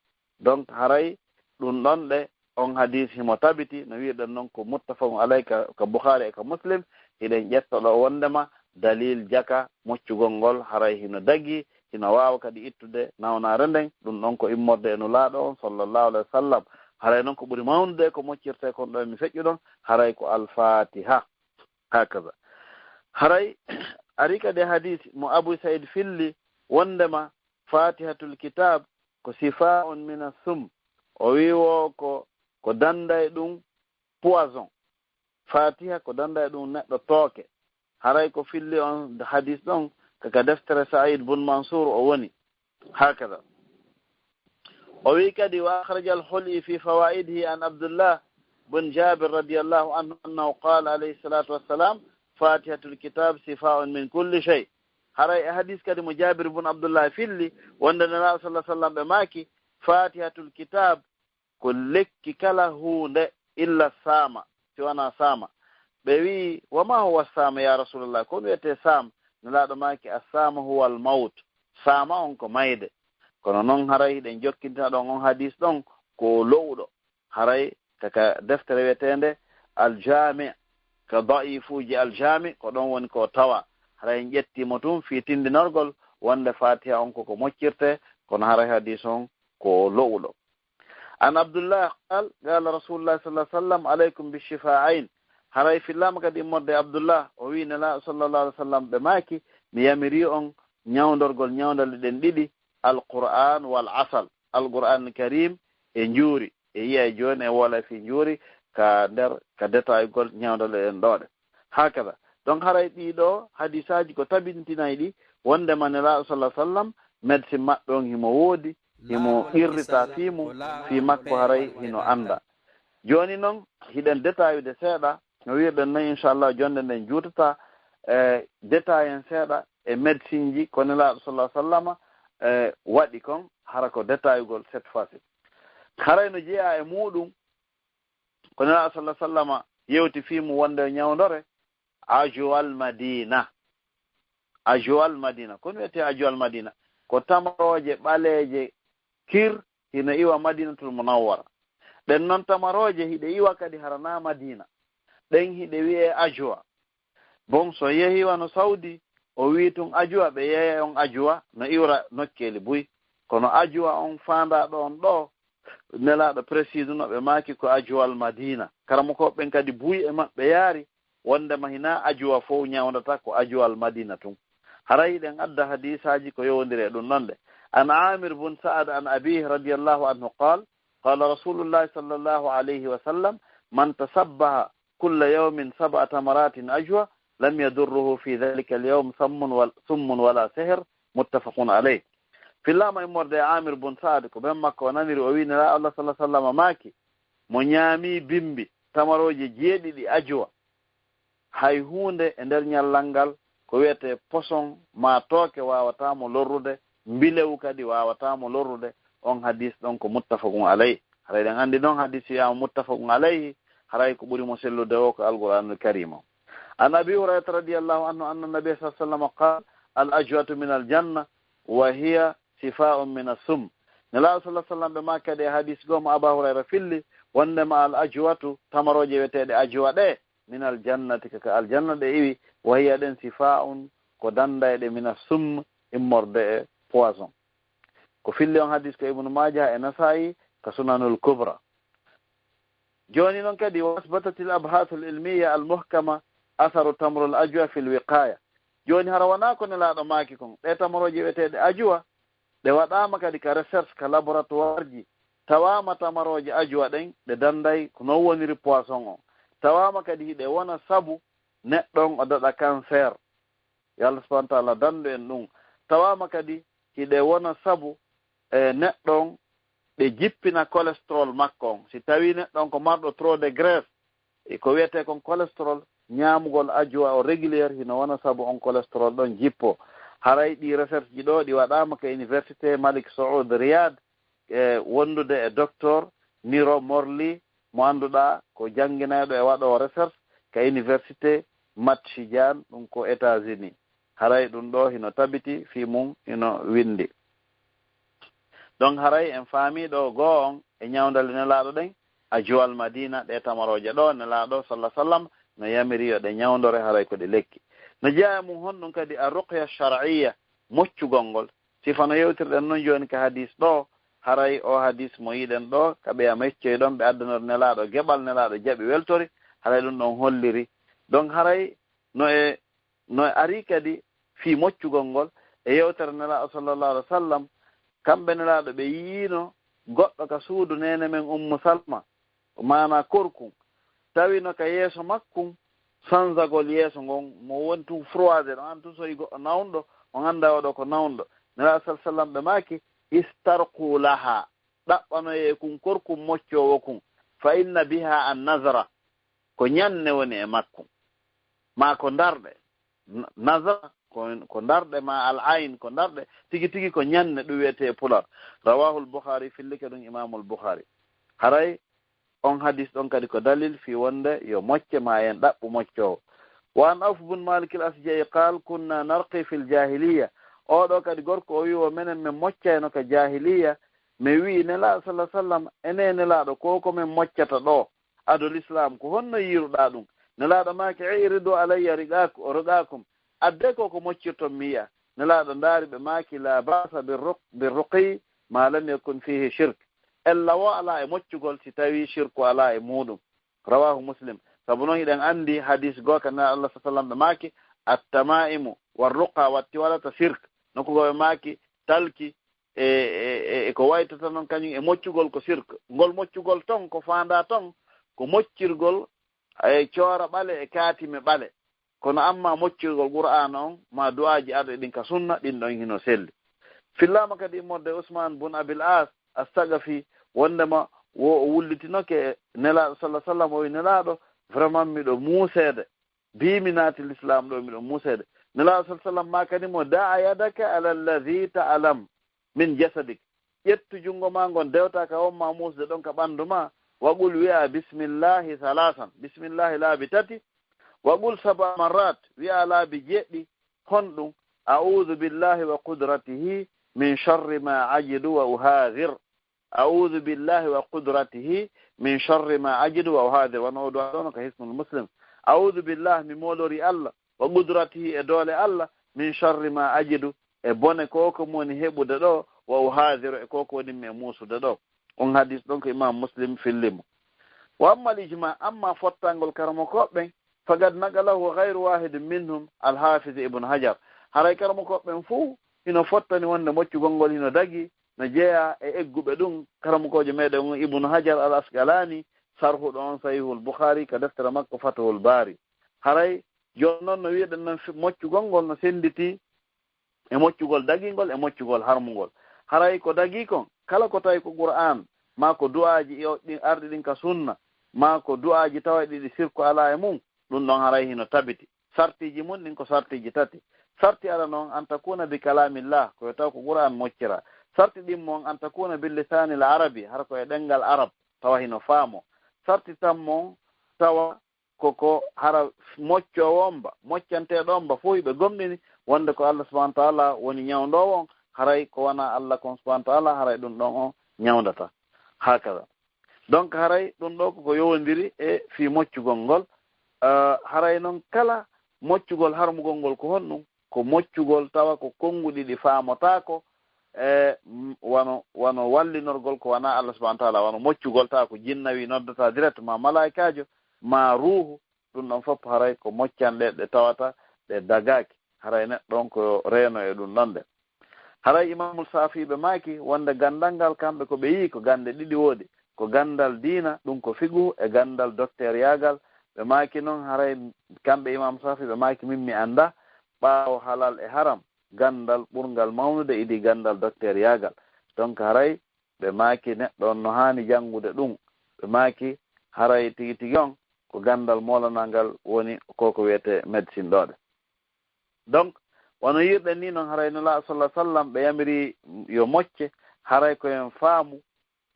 Donc, haray ɗum ɗon ɗe, on hadis himo tabiti, no wi'irɗen non ko muttafaqun alay ka, ka Bukhari e ka Muslim, hiɗen ƴetta ɗo wondema dalil jaka moccugol ngol haray hino dagi, hino waawa kadi ittude nawnaare nden, ɗum ɗon ko immorde e Nulaaɗo on sallallahu alayhi wa sallam. Haray non ko ɓuri mawnude ko moccirte kon ɗo e mi feƴƴu ɗon, haray ko Al-Fatiha. Hakaza. Haray ari kadi e hadis mo Abu Said filli wondema Fatihatul Kitab ko sifa'un min as-sum. O wi wo ko, ko danday ɗum poison. Fatiha ko danday ɗum neɗɗo tooke. Haray ko filli on hadis ɗon ka, ka deftere Sa'id bun Mansur o woni. Hakaza. O wi kadi, wa akhraja al-Khul'i fi fawaidihi an Abdullah bun Jabir radiyallahu anhu annahu qala alayhi salatu wassalam, "Fatihatul kitab sifa'un min kulli shay." Haray e hadis kadi mo Jabir bun Abdullah filli, wonde Nelaaɗo sallallahu alaihi wasallam ɓe maaki, "Fatihatul kitab ko lekki kala huunde illa saama, si wanaa saama." Ɓe wi'i, "Wa ma huwa saama, ya Rasulallah? Ko ɗum wiyetee saama?" Nelaaɗo maaki, "As-saama huwa al-mawt." Saama on ko mayde. Kono non haray hiɗen jokkintina ɗon on hadis ɗon ko lo'uɗo. Haray ka, ka deftere wiyeteende Al-Jami', ka da'ifuuji Al-Jami', ko ɗon woni ko tawa. Haray en ƴetti mo tun fii tindinorgol wonde Fatiha on ko ko moccirte, kono haray hadis on ko lo'uɗo. An Abdullah qal, qala Rasulullah sallallahu alaihi wasallam, "Alaykum bishifa'ain." Haray fillaama kadi immorde Abdullah, o wi Nelaaɗo sallallahu alaihi wasallam ɓe maaki, "Mi yamiri on ñawndorgol ñawndale ɗen ɗiɗi, Al-Qur'an wal asal." Al-Qur'an Karim e njuuri. E yi'ay jooni e woola fii njuuri ka nder, ka détail gol ñawndale ɗen ɗoo ɗe. Hakada. Donc haray ɗii ɗoo hadisaaji ko tabintinay ɗi wondema Nelaaɗo sallallahu alaihi wasallam, médecin maɓɓe on himo woodi, himo qirrita fii mum, fii makko haray hino annda. Jooni non, hiɗen détaillude seeɗa, no wi'irɗen non, inchallah, jonnde nden juutata, e détail en seeɗa e médecin ji ko Nelaaɗo sallallahu alaihi wasallam, e, waɗi kon, hara ko détaillugol cette fois-ci. Haray no jeyaa e muuɗum, ko Nelaaɗo sallallahu alaihi wasallam yewti fii mum wonde o ñawndore, Ajuwal Madina. Ajuwal Madina. Ko honɗum wi'etee Ajuwal Madina? Ko tamarooje ɓaleeje kir hino iwa Madinatul Munawwara. Ɗen non tamarooje hiɗe iwa kadi hara naa Madina. Ɗen hiɗe wi'ee ajuwa. Bon, so yehi wano Saudi, o wi'i tun ajuwa, ɓe yeeyay on ajuwa, no iwra nokkeeli buy. Kono ajuwa on faandaa ɗon ɗoo, Nelaaɗo précise no ɓe maaki ko Ajuwal Madina. Karamokooɓe ɓen kadi buy e maɓɓe yaari, wondema hinaa ajuwa fow ñawndata, ko Ajuwal Madina tun. Haray hiɗen adda hadiisaaji ko yowondiri e ɗum ɗon ɗe. An Aamir bun Sa'ad an abiihi radiyallahu anhu qaal, qaala Rasuulullaahi sallallaahu alayhi wa sallam, man tasabbaha kulla yawmin sab'a tamaratin ajwa, lam yadurruhu fi dhalika al-yawm sammun wal-, summun wala sihr, muttafaqun alayh. Fillaama immorde e Aamir bun Sa'ad, ko ben makko o naniri, o wi'i Nelaaɗo Allah sallallahu alaihi wasallam maaki, mo ñaami bimbi tamarooje jeeɗiɗi ajuwa, hay huunde e nder ñallal ngal ko wi'etee poson maa tooke waawataa mo lorrude, mbilewu kadi waawataa mo lorrude. On hadiis ɗon ko muttafaqun alayh. Haray ɗen anndi non hadiis wi'aama muttafaqun alayhi, haray ko ɓuri mo sellude o ko Alqur'aanul Kariim o. An Abi Hurayrata radiyallahu anhu anna Nabiyya sallallahu alaihi wasallam qaal, al ajwatu min al janna wa hiya shifaa'un min as-sum. Nelaaɗo sallallahu alaihi wasallam ɓe maaki kadi e hadiis goo mo Aba Hurayra filli, wondema al ajwatu, tamarooje wi'eteeɗe ajuwa ɗe, min al jannati, ko ka aljanna ɗe iwi, wa hiya ɗen shifaa'un, ko dandayɗe min as-sum, immorde e poison. Ko filli on hadiis ko Ibnu Maaja e Nasaa'i ka Sunanul Kubra. Jooni non kadi, wa asbatatil abhaasul ilmiyya al muhkama asaru tamrul ajwa fil wiqaaya. Jooni hara wanaa ko Nelaaɗo maaki kon, ɗee tamarooje wi'eteeɗe ajuwa, ɗe waɗaama kadi ka recherche ka laboratoireji, tawaama tamarooje ajuwa ɗen, ɗe danday ko non woniri poison on. Tawaama kadi hiɗe wona sabu neɗɗo on o daɗa cancer. Yo Allah subhanahu wa ta'ala dandu en ɗum. Tawaama kadi hiɗe wona sabu, e, neɗɗo on ɓe jippina cholestérol makko on. Si tawi neɗɗo on ko marɗo trop de graisse, e ko wi'etee kon cholestérol, ñaamugol ajuwa o régulier hino wona sabu on cholestérol ɗon jippo. Haray ɗi recherche ji ɗoo ɗi waɗaama ka Université Malik Saoud Riyad, e wondude e docteur Niro Morli, mo annduɗaa ko jannginayɗo e waɗoowo recherche ka Université Michigan, ɗum ko États-Unis. Haray ɗum ɗoo hino tabiti, fii mum hino winndi. Donc haray en faamii ɗoo goo on e ñawndale Nelaaɗo ɗen, ajuwal Madina, ɗee tamarooje ɗoo Nelaaɗo sallallahu alaihi wasallam no yamiri yo ɗe ñawndore, haray ko ɗe lekki. No jeyaa e mum honɗum kadi ar-ruqya shar'iyya, moccugol ngol. Sifa no yewtirɗen non jooni ka hadiis ɗoo, haray o hadiis mo yiɗen ɗoo, ka ɓeya meccoy ɗon, ɓe addanori Nelaaɗo geɓal, Nelaaɗo jaɓi weltori, haray ɗum ɗon holliri. Donc haray no e, no e ari kadi fii moccugol ngol e yewtere Nelaaɗo sallallahu alaihi wasallam, kamɓe Nelaaɗo ɓe yi'ino goɗɗo ka suudu neene men Ummu Salma, maanaa korkun, tawino ka yeeso makkun, sanzagol yeeso ngon, mo woni tun froisé ɗon, an tun so yi goɗɗo nawnɗo, on annda oɗo ko nawnɗo. Nelaaɗo sallallahu alaihi wasallam ɓe maaki, istarqu laha, ɗaɓɓanoyee kun korkun moccoowo kun, fa inna biha an nazra, ko ñanne woni e makkun. Maa ko ndarɗe. N-, nazra ko, ko ndarɗe, maa al ayn ko ndarɗe, tigi tigi ko ñanne, ɗum wiyetee e Pular. Rawahul Bukhari, fillike ɗum Imamul Bukhari. Haray on hadis ɗon kadi ko dalil fii wonde yo mocce maa en ɗaɓɓu moccoowo. Wa an Awf bun Malik al Asja'i qaal, kunna narqi fil jahiliya. Oo ɗoo kadi gorko o wi'i wo menen men moccayno ka jahiliya. Mi wi'i Nelaaɗo sallallahu alaihi wasallam, enen Nelaaɗo ko ko men moccata ɗoo ado Lislaam, ko honno yiiruɗaa ɗum? Nelaaɗo maaki, iridu alayya riqaaku-, riqaakum. Addee ko ko moccirton mi yi'a. Nelaaɗo ndaari ɓe maaki, laa ba'sa bir ruq-, bir ruqyi ma lam yakun fihi shirk. Ella woo alaa e moccugol si tawii shirku alaa e muuɗum. Rawahu Muslim. Sabu non hiɗen anndi hadis goo ka Nelaaɗo Allah sallallahu alaihi wasallam ɓe maaki, at-tamaimu war ruqa wat tiwalata shirk. Nokku goo ɓe maaki, talki, e, e, e, e ko waytata non kañum e moccugol ko sirk. Ngol moccugol ton, ko faandaa ton, ko moccirgol e coora ɓale e kaatime ɓale. Kono amma moccugol Qur'aana on, ma du'aaji arɗi ɗin ka sunna, ɗin ɗon hino selli. Fillaama kadi immorde Usmaan bun Abil As As-Saqafi, wondema wo o wullitinoke e Nelaaɗo sallallahu alaihi wasallam, o wi, "Nelaaɗo, vraiment miɗo muuseede. Bii mi naati Lislaam ɗo, miɗo muuseede." Nelaaɗo sallallahu alaihi wasallam maakani mo, "Da'a yadaka ala alladhi ta'lam min jasadik." Ƴettu junngo ma ngon dewta ka on ma muusde ɗon ka ɓanndu ma. Wa qul, wi'a, "Bismillahi thalathan." Bismillahi laabi tati. "Wa qul sab'a marrat." Wi'a laabi jeɗɗi. Honɗum? "A'udhu billahi wa qudratihi min sharri ma ajidu wa uhadhir." "A'udhu billahi wa qudratihi min sharri ma ajidu wa uhadhir." Wano o du'a ɗon ka Hisnul Muslim. "A'udhu billahi," mi moolori Allah, "wa qudratihi," e doole Allah, "min sharri ma ajidu," e bone ko ko mi woni heɓude ɗo, "wa uhadhiru," e ko ko woni mi e muusude ɗo. On hadis ɗon ko Imam Muslim filli mo. Wa amma al-ijma, amma fottangol karamokooɓe ɓen, faqad naqalahu ghayru wahidin minhum, al-Hafiz Ibn Hajar. Haray karamokooɓe ɓen fow hino fottani wonde moccugol ngol hino dagi, no jeyaa e egguɓe ɗum, karamokoojo meɗen on Ibn Hajar al-Asqalani, sarhuɗo on Sahihul Bukhari, ka deftere makko Fathul Bari. Haray jooni non no wi'eɗen non, fi-, moccugol ngol no sennditi e moccugol dagingol e moccugol harmungol. Haray ko dagi kon, kala ko tawi ko Qur'an, maa ko du'aaji ɗi arɗi ɗin ka sunna, maa ko du'aaji tawayɗi ɗi sirku alaa e mum, ɗum ɗon haray hino tabiti. Sartiiji mum ɗin ko sartiiji tati. Sarti arano on, an takuna bi kalamillah, ko yo taw ko Qur'an moccira. Sarti ɗimmo on, an takuna bil lisanil arabi, hara ko e ɗemngal arab, tawa hino faamo. Sarti tammo on, tawa koko hara moccoowo on ba, moccanteeɗo on ba, fof hiɓe gomɗini wonde ko Allah subhanahu wa ta'ala woni ñawndoowo on, haray ko wanaa Allah kon subhanahu wa ta'ala, haray ɗum ɗon on ñawndata. Hakaza. Donc, haray ɗum ɗo koko yowondiri e fii moccugol ngol. Ah, haray noon kala moccugol harmugol ngol ko honɗum? Ko moccugol tawa ko konnguɗi ɗi faamotaako, e, mm, wano, wano wallinorgol ko wanaa Allah subhanahu wa ta'ala, wano moccugol tawa ko jinnawi noddata direct, ma malaa'ikaajo, ma ruuhu, ɗum ɗon fof haray ko moccanɗe ɗe tawata ɗe dagaaki. Haray neɗɗo on ko reeno e ɗum ɗon ɗe. Haray Imaamu Saafi ɓe maaki wonde ganndal ngal kamɓe ko ɓe yi'i ko gannde ɗiɗi woodi, ko ganndal diina, ɗum ko fiqhu, e ganndal dokteryaagal. Ɓe maaki noon haray kamɓe Imaamu Saafi ɓe maaki min mi annda ɓaawo halal e haram, ganndal ɓurngal mawnude idii ganndal dokteryaagal. Donc haray ɓe maaki neɗɗo on no haani janngude ɗum. Ɓe maaki haray tigi tigi on ko ganndal moolanangal woni ko ko wiyetee médecine ɗo ɗe. Donc, wano yi'irɗen ni noon, haray Nulaaɗo sallallahu alaihi wasallam ɓe yamiri yo mocce, haray ko en faamu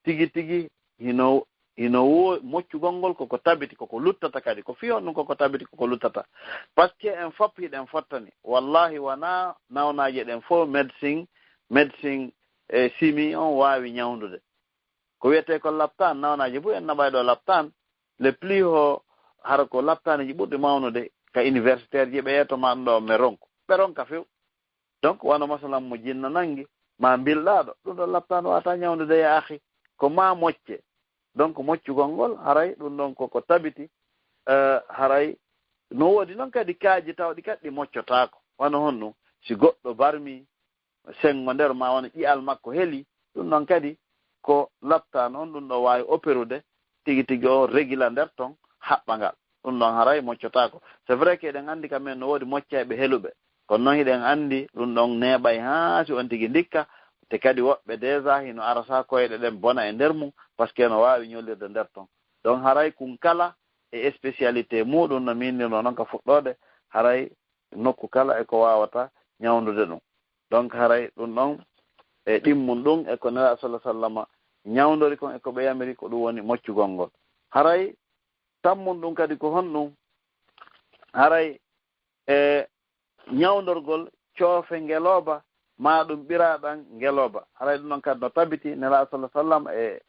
tigi tigi hino, hino wo-, moccugol ngol koko tabiti, koko luttata kadi, ko fii honɗum koko tabiti, koko luttata. Parce que en fof hiɗen fottani. Wallahi wanaa nawnaaje ɗen fof médecine, médecine e simi on waawi ñawndude. Ko wiyetee ko laptaan, nawnaaje buy en naɓay ɗo laptaan, le plus haut, hara ko laptaaniji ɓurɗi mawnude ka universitaire ji ɓe yeeto ma ɗum ɗo mi ronku. Ɓe ronka few. Donc, wano masalan mo jinna nangi, ma mbilɗaaɗo, ɗum ɗon laptaan wata ñawndude ya akhi, ko ma mocce. Donc, moccugol ngol, haray ɗum ɗon koko tabiti, eh, haray no woodi noon kadi kaaji tawɗi kadi ɗi moccotaako. Wano honɗum, si goɗɗo barmi, senngo nder ma wano ƴi'al makko heli, ɗum ɗon kadi ko laptaan on, ɗum ɗo waawi operude tigi tigi o regila nder ton haɓɓa ngal. Ɗum ɗon haray moccotaako. C'est vrai que eɗen anndi ka men no woodi moccayɓe heluɓe, kono noon hiɗen anndi ɗum ɗon neeɓay haa si on tigi ndikka, te kadi woɓɓe déjà hino arasa koyɗe ɗen bona e nder mum, parce que no waawi ñolirde nder ton. Donc haray kun kala e spécialité muɗum no minnirno noon ka fuɗɗoode, haray nokku kala e ko waawata ñawndude ɗum. Donc haray ɗum ɗon e ɗimmun ɗum e ko Nelaaɗo sallallahu alaihi wasallam ñawndori kon e ko ɓe yamiri ko ɗum woni moccugol ngol. Haray tammun ɗum kadi ko honɗum? Haray e ñawndorgol coofe ngelooba, ma ɗum ɓiraaɗam ngelooba. Haray ɗum ɗon kadi no tabiti Nelaaɗo sallallahu alaihi wasallam e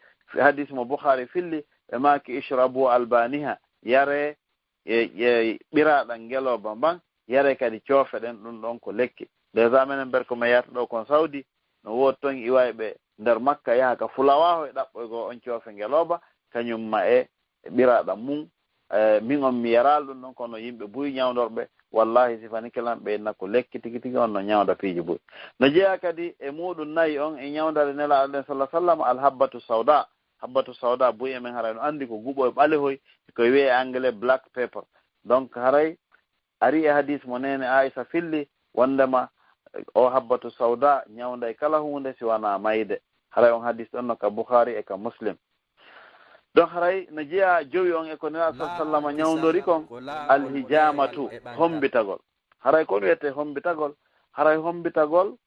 hadis mo Bukhari filli, ɓe maaki, "Ishrabu albaniha," yare e, e ɓiraaɗam ngelooba mban, yare kadi coofe ɗen, ɗum ɗon ko lekki. Déjà menen ber ko mi yarta ɗo kon Saudi, no woodi ton iwayɓe nder Makka yaha ka Fulawaaho e ɗaɓɓoygol on coofe ngelooba, kañum ma e ɓiraaɗam mum. Eh, min on mi yaraali ɗum ɗon, kono yimɓe buy ñawndorɓe, wallahi si fani kelan ɓe inna ko lekki tigi tigi on no ñawnda piiji buy. No jeyaa kadi e muɗum nayi on e ñawndare Nelaaɗo ɗen sallallahu alaihi wasallam, al habbatu sauda. Habbatu sauda buy e men haray no anndi ko guɓo e ɓalehoy, ko wi'e e anglais black pepper. Donc haray Ari e hadis mo neene Aisa filli wondema o habbatu sauda ñawnday kala huunde si wanaa mayde. Haray on hadis ɗon no ka Bukhari e ka Muslim. Ɗon haray no jeyaa jowi on e ko Nelaaɗo sallallaahu alayhi wa sallama ñawndori kon, alhijamatu, hombitagol. Haray ko on wiyetee hombitagol? Haray hombitagol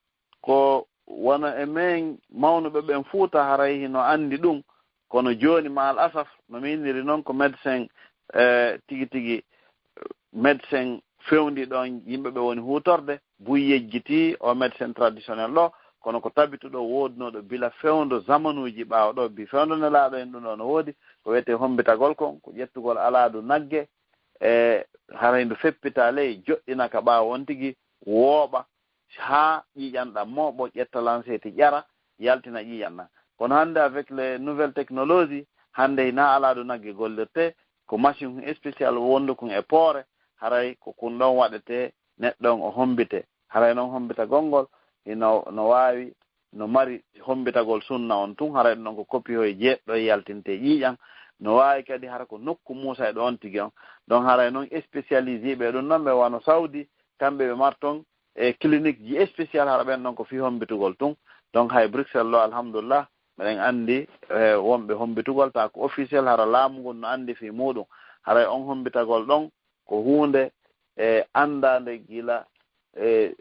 ko wano e men mawnuɓe ɓen Fuuta haray hino anndi ɗum, kono jooni ma al asaf no miiniri non ko médecin, eh, tigi tigi, médecin fewndi ɗon yimɓe ɓe woni huutorde, buy yejjiti o médecin traditionnel ɗo, kono ko tabituɗo woodunooɗo bila fewndo zamanuuji ɓaawo ɗo, bi fewndo Nelaaɗo en ɗum ɗo no woodi, ko wiyetee hombitagol kon, ko ƴettugol alaadu nagge, e haray ndu feppita ley, joɗɗina ka ɓaawo on tigi, wooɓa, haa ƴiiƴan ɗan mooɓo, ƴetta lanseeti ƴara, yaltina ƴiiƴan ɗan. Kono hannde avec les nouvelles technologies, hannde hinaa alaadu nagge gollirtee, ko machine spécial wondu kun e poore, haray ko kun ɗon waɗetee, neɗɗo on o hombitee. Haray non hombitagol ngol hino, no waawi, no mari hombitagol sunna on tun, haray ɗum ɗon ko kopihoy jeeɗiɗo yaltintee ƴiiƴan. No waawi kadi hara ko nokku Muusa e ɗo on tigi on. Ɗon haray non spécialisé ɓe ɗum ɗon ɓe wano Saudi, kamɓe ɓe marton e clinique ji spécial hara ɓen ɗon ko fii hombitugol tun. Donc hay Bruxelles ɗo, alhamdulillah, meɗen anndi, eh, wonɓe hombitugol, taa ko officiel, hara laamu ngun no anndi fii muuɗum. Haray on hombitagol ɗon ko huunde, eh, anndaande gila, eh,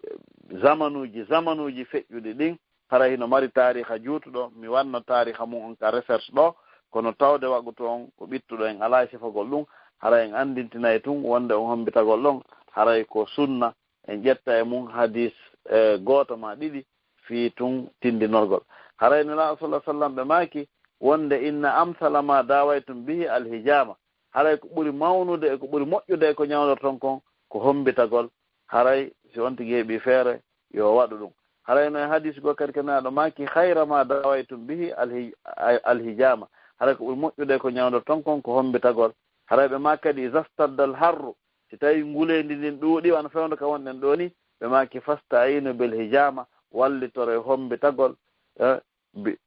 zamanuuji, zamanuuji feƴƴuɗi ɗin. Haray hino mari taariha juutuɗo, mi wanno taariha mum on ka recherche ɗo, kono tawde waqutu on ko ɓittuɗo, en alaa e sifagol ɗum, haray en anndintinay tun wonde on hombitagol ɗon, haray ko sunna, en ƴetta e mum hadis, eh, gooto maa ɗiɗi fii tun tindinorgol. Haray Nelaaɗo sallallaahu alayhi wa sallam ɓe maaki wonde, "Inna amsala ma dawaytum bihi alhijama." Haray ko ɓuri mawnude e ko ɓuri moƴƴude e ko ñawndorton kon ko hombitagol. Haray si on tigi heɓi feere, yo waɗu ɗum. Haray no e hadis goo kadi, ko Nelaaɗo maaki, "Khayra ma dawaytum bihi alhi-, alhijama." Haray ko ɓuri moƴƴude e ko ñawndorton kon ko hombitagol. Haray ɓe maaki kadi, "Iza stadda alharru." Si tawi nguleendi ndin ɗuuɗi, wano fewndo ka wonɗen ɗoo ni, ɓe maaki, "Fasta'inu bil hijama." Wallitore hombitagol. Eh, bi-,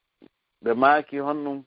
ɓe maaki, "Honɗum?"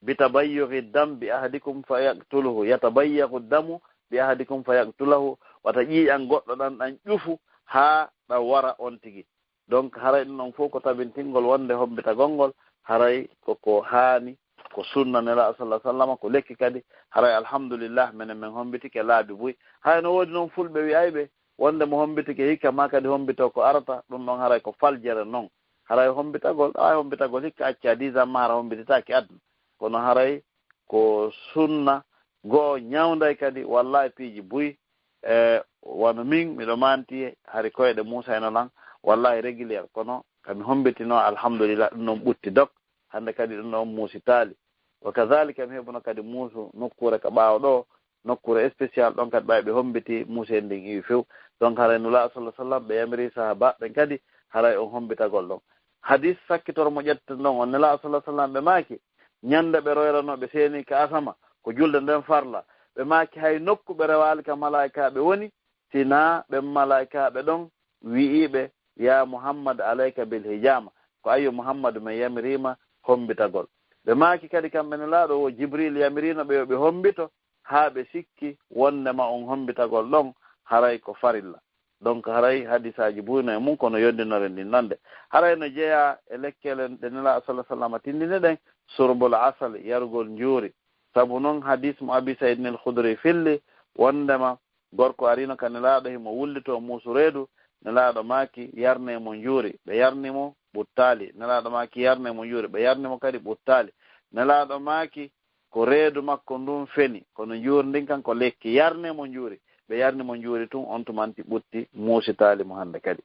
"Bitabayyughi dam bi ahadikum fa yaqtuluhu, yatabayyaghu damu bi ahadikum fa yaqtuluhu." Wata ƴiiƴan goɗɗo ɗan, ɗan ƴufu haa ɗan wara on tigi. Donc, haray ɗum ɗon fof ko tabintingol wonde hombitagol ngol, haray ko ko haani, ko sunna Nelaaɗo sallallaahu alayhi wa sallam, ko lekki kadi, haray alhamdulillah, menen men hombitike laabi buy. Hay no woodi noon fulɓe wi'ayɓe wonde mo hombitike hikka ma kadi hombito ko arata, ɗum ɗon haray ko faljere non. Haray hombitagol, ay hombitagol hikka acca dix ans ma hara hombititaake aduna. Kono haray ko sunna, go'o ñawnday kadi, wallahi piiji buy, e, wano min, miɗo manti, hari koyɗe Muusa eno lan, wallahi régulier, kono kami hombitino, alhamdulillah, ɗum ɗon ɓutti dok, hannde kadi ɗum ɗon muusitaali. Wa kadhalika mi heɓuno kadi muusu nokkuure ka ɓaawo ɗo, nokkuure spécial ɗon kadi ɓay ɓe hombiti muusi en ndin iwi few. Donc haray Nulaaɗo sallallahu alaihi wasallam ɓe yamiri sahaaba ɓen kadi haray on hombitagol ɗon. Hadis sakkitoro mo ƴetten ɗon on Nulaaɗo sallallahu alaihi wasallam ɓe maaki, ñande ɓe royrano ɓe seeni ka asama, ko julde nden farla. Ɓe maaki hay nokku ɓe rewaali ka malaa'ikaaɓe woni, sinaa ɓen malaa'ikaaɓe ɗon wi'iiɓe, "Ya Muhammad, alayka bil hijama." Ko ayyo Muhammadu men yamiriima hombitagol. Ɓe maaki kadi kamɓe Nelaaɗo wo Jibril yamiriino ɓe yo ɓe hombito, haa ɓe sikki wondema on hombitagol ɗon haray ko farilla. Donc haray hadisaaji buy no e mum kono yondinoren ɗin non de. Haray no jeyaa e lekkele ɗe Nelaaɗo sallallahu alaihi wasallam tindini ɗen, surbul asal, yarugol njuuri. Sabu non hadis mo Abi Sayyidin al-Khudri filli wondema gorko arino ka Nelaaɗo himo wullito muusu reedu, Nelaaɗo maaki, "Yarne mo njuuri." Ɓe yarni mo ɓuttaali. Nelaaɗo maaki, "Yarne mo njuuri." Ɓe yarni mo kadi ɓuttaali. Nelaaɗo maaki, ko reedu makko ndun feni, kono njuuri ndin kan ko lekki. Yarne mo njuuri. Ɓe yarni mo njuuri tun, on tumanti ɓutti, muusitaali mo hannde kadi.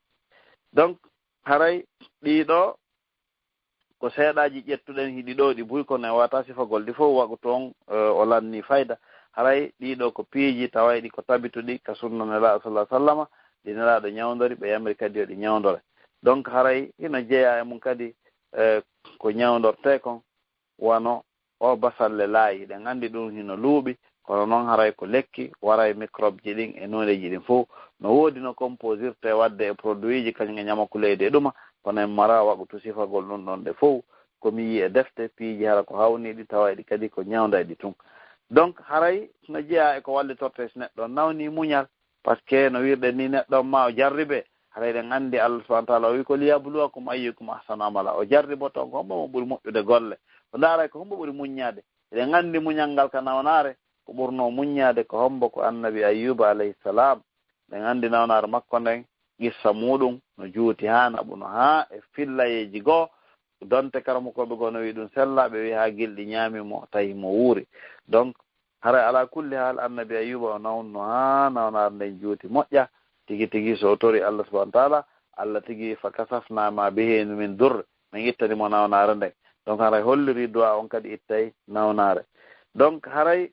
Donc, haray ɗiɗo ko seeɗaaji ƴettuɗen hiɗi ɗo ɗi buy, kono en wata sifagol ɗi fof, wagu toon, eh, o lanni fayda. Haray ɗiɗo ko piiji tawayɗi ko tabituɗi ka sunna Nelaaɗo sallallahu alaihi wasallama, ɗi Nelaaɗo ñawndori, ɓe yamiri kadi yo ɗi ñawndore. Donc haray hino jeyaa e mum kadi, eh, ko ñawndortee kon, wano o basalle laayi. Ɗen anndi ɗum hino luuɓi, kono noon haray ko lekki, waray microbe ji ɗin e noondeeji ɗin fof. No woodi no composirte wadde e produit ji kañum e ñamaku leydi e ɗuma, kono en mara waɓutu sifagol ɗum ɗon ɗe fof. Ko mi yii e defte, piiji hara ko hawniiɗi, tawayɗi kadi ko ñawndayɗi tun. Donc, haray no jeyaa e ko wallitortee si neɗɗo nawni muñal, parce que no wirɗen ni, neɗɗo ma o jarribe, haray eɗen anndi Allah subhanahu wa taala o wi ko liyabluwakum ayyukum ahsanu amala, o jarriboto on ko hombo mo ɓuri moƴƴude golle, o ndaaray ko hombo ɓuri muññaade. Eɗen anndi muñal ngal ka nawnaare, ko ɓurnoo muññaade ko hombo? Ko annabi Ayyuba alayhi salam. Eɗen anndi nawnaare makko nden, qissa muuɗum no juuti haa naɓuno, haa e fillayeeji goo, donte karamokooɓe goo no wi'i ɗum sella, ɓe wi'i haa gilɗi ñaami mo, tawi mo wuuri. Donc, haray alaa kulli haal, annabi Ayyuba o nawnuno haa nawnaare nden juuti moƴƴa, tigi tigi so o tori Allah subhanahu wa taala, Allah tigi, fa kasafna ma bihi min durr, min ittani mo nawnaare nden. Donc, haray holliri du'a on kadi ittay nawnaare. Donc, haray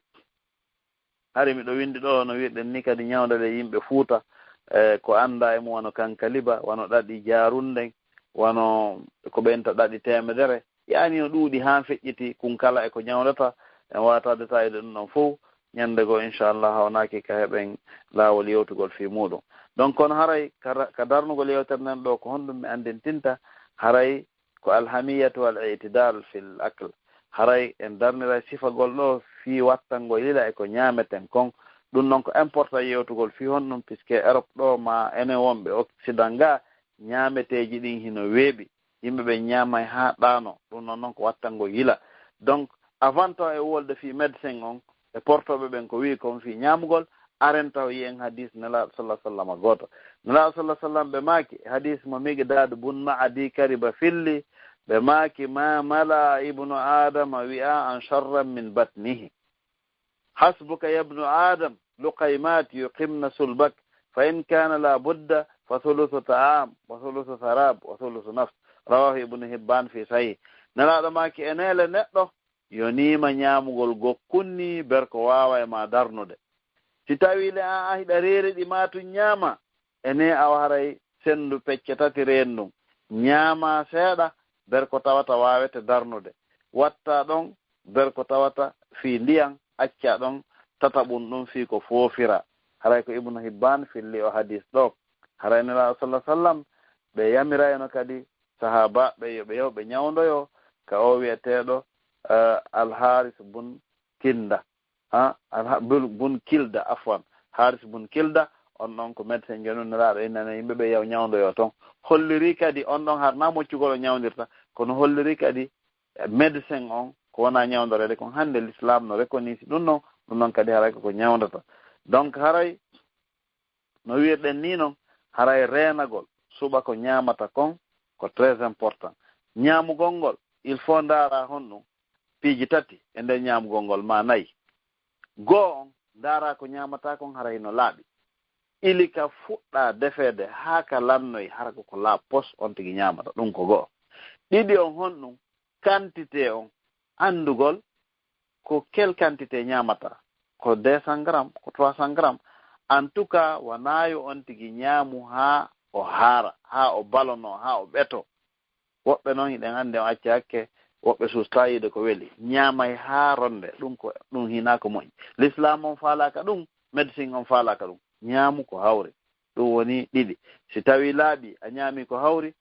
hari miɗo winndi ɗo, no wirɗen ni kadi, ñawnde ɗe yimɓe Fuuta, e ko annda e mum, wano kankaliba, wano ɗaɗi jaarunden, wano ko ɓenta ɗaɗi teemedere, yaani no ɗuuɗi haa feƴƴiti, kun kala e ko ñawndata, en waata détaillé ɗum ɗon fow, ñannde goo, inchallah, hawnaaki ka heɓen laawol yewtugol fii muuɗum. Donc, kono haray ka ra-, ka darnugol yewtere nden ɗo, ko honɗum mi anndintinta? Haray ko alhamiyatu wal i'tidal fil akl. Haray en darniray sifagol ɗo fii wattango yila e ko ñaameten kon. Ɗum non ko important yewtugol fii honɗum, puisque Europe ɗo ma enen wonɓe Occident ga, ñaameteeji ɗin hino weeɓi. Yimɓe ɓen ñaamay haa ɗaano. Ɗum non non ko wattango yila. Donc, avant taw e wolde fii médecin on, e portooɓe ɓen ko wi'i kon fii ñaamugol, aren taw yi'en hadis Nelaaɗo sallallahu alaihi wasallam gooto. Nelaaɗo sallallahu alaihi wasallam ɓe maaki, hadis mo Miqdad bun Ma'adi Kariba filli, ɓe maaki, "Ma mala ibnu Adama wi'aan sharran min batnihi. Hasbuka ya ibnu Adam luqaymat yuqimna sulbak, fa in kana la budda, fa thuluthu ta'am, wa thuluthu sharab, wa thuluthu nafs." Rawahu Ibnu Hibban fi sahih. Nelaaɗo maaki, e neele neɗɗo yoniima ñaamugol gokkun ni, ber ko waawa e ma darnude. Si tawii le an a hiɗa reeri ɗi, ma tun ñaama, e ne a waray sendu pecce tati reen ɗum. Ñaama seeɗa, ber ko tawata waawete darnude. Watta ɗon, ber ko tawata fii ndiyan, acca ɗon tataɓun ɗum fii ko foofira. Haray ko Ibnu Hibban filli o hadis ɗo. Haray Nelaaɗo sallallahu alaihi wasallam, ɓe yamirayno kadi sahaabaaɓe yo ɓe yahu ɓe ñawndoyo ka o wi'eteeɗo, eh, Al-Haris bun Kinda. Ha, Alha-, bun, bun Kilda, afwan. Haris bun Kilda, on ɗon ko médecin jooni, Nelaaɗo innani yimɓe ɓe yahu ñawndoyo ton. Holliri kadi on ɗon har na moccugol o ñawndirta, kono holliri kadi, eh, médecin on ko wona ñawndoreede kon. Hannde l'islam no reconnaître ɗum non, ɗum non kadi haray ko ko ñawndata. Donc haray no wirɗen ni non, haray reenagol suɓa ko ñaamata kon ko très important. Ñaamugol ngol, il faut ndaara honɗum piiji tati e nder ñaamugol ngol, ma nayi. Goo on, ndaara ko ñaamata kon haray no laaɓi. Ili ka fuɗɗa defeede haa ka lannoy, hara ko ko laaɓi pos, on tigi ñaamata. Ɗum ko goo. Ɗiɗi on honɗum? Quantité on, anndugol ko quelle quantité ñaamata, ko deux cents grammes, ko trois cents grammes. En tout cas, wanaa yo on tigi ñaamu haa o haara, haa o balonoo, haa o ɓeto. Woɓɓe non, hiɗen anndi on acca hakke, woɓɓe suustaa yiide ko weli. Ñaamay haa ronde, ɗum ko, ɗum hinaa ko moƴƴi. L'islam on faalaaka ɗum, médecin on faalaaka ɗum. Ñaamu ko hawri. Ɗum woni ɗiɗi. Si tawii laaɓi a ñaami ko hawri,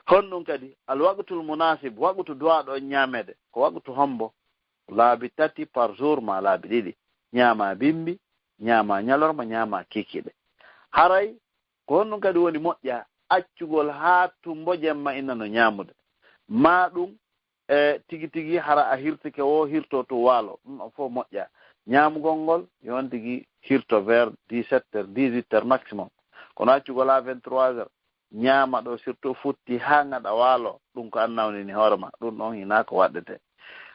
honɗum kadi? Al waqtul munasib, waqtu duwaaɗo on ñaameede, ko waqtu hombo? Laabi tati par jour ma laabi ɗiɗi. Ñaama bimbi, ñaama ñalorma, ñaama kikiɗe. Haray ko honɗum kadi woni moƴƴa? Accugol haa tumbo jemma ina no ñaamude. Ma ɗum e tigi tigi, hara a hirtike wo hirto to waalo, ɗum ɗon fof moƴƴa. Ñaamugol ngol, yo on tigi hirto vers dix-sept heures, dix-huit heures maximum. Kono accugol haa vingt-trois heures, ñaama ɗo, surtout futti haa ngaɗa waalo, ɗum ko an nawnini hoore ma, ɗum ɗon hinaa ko waɗɗete.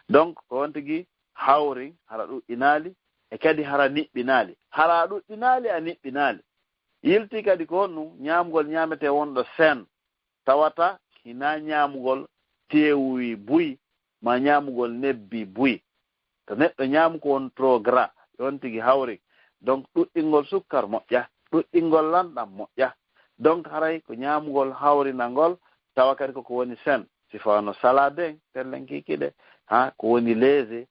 Donc, ko on tigi hawri, hara ɗuɗɗinaali, e kadi hara niɓɓinaali. Hara a ɗuɗɗinaali, a niɓɓinaali. Yilti kadi ko honɗum? Ñaamugol ñaametee wonɗo seen, tawata hinaa ñaamugol teewuwi buy, maa ñaamugol nebbi buy. To neɗɗo ñaamu ko won trop gras, e on tigi hawri. Donc, ɗuɗɗingol sukkar moƴƴa, ɗuɗɗingol lanɗam moƴƴa. Donc, haray ko ñaamugol hawrinangol, tawa kadi koko woni seen. Si fawano salade en, tellen kikiɗe, ha, ko woni léger,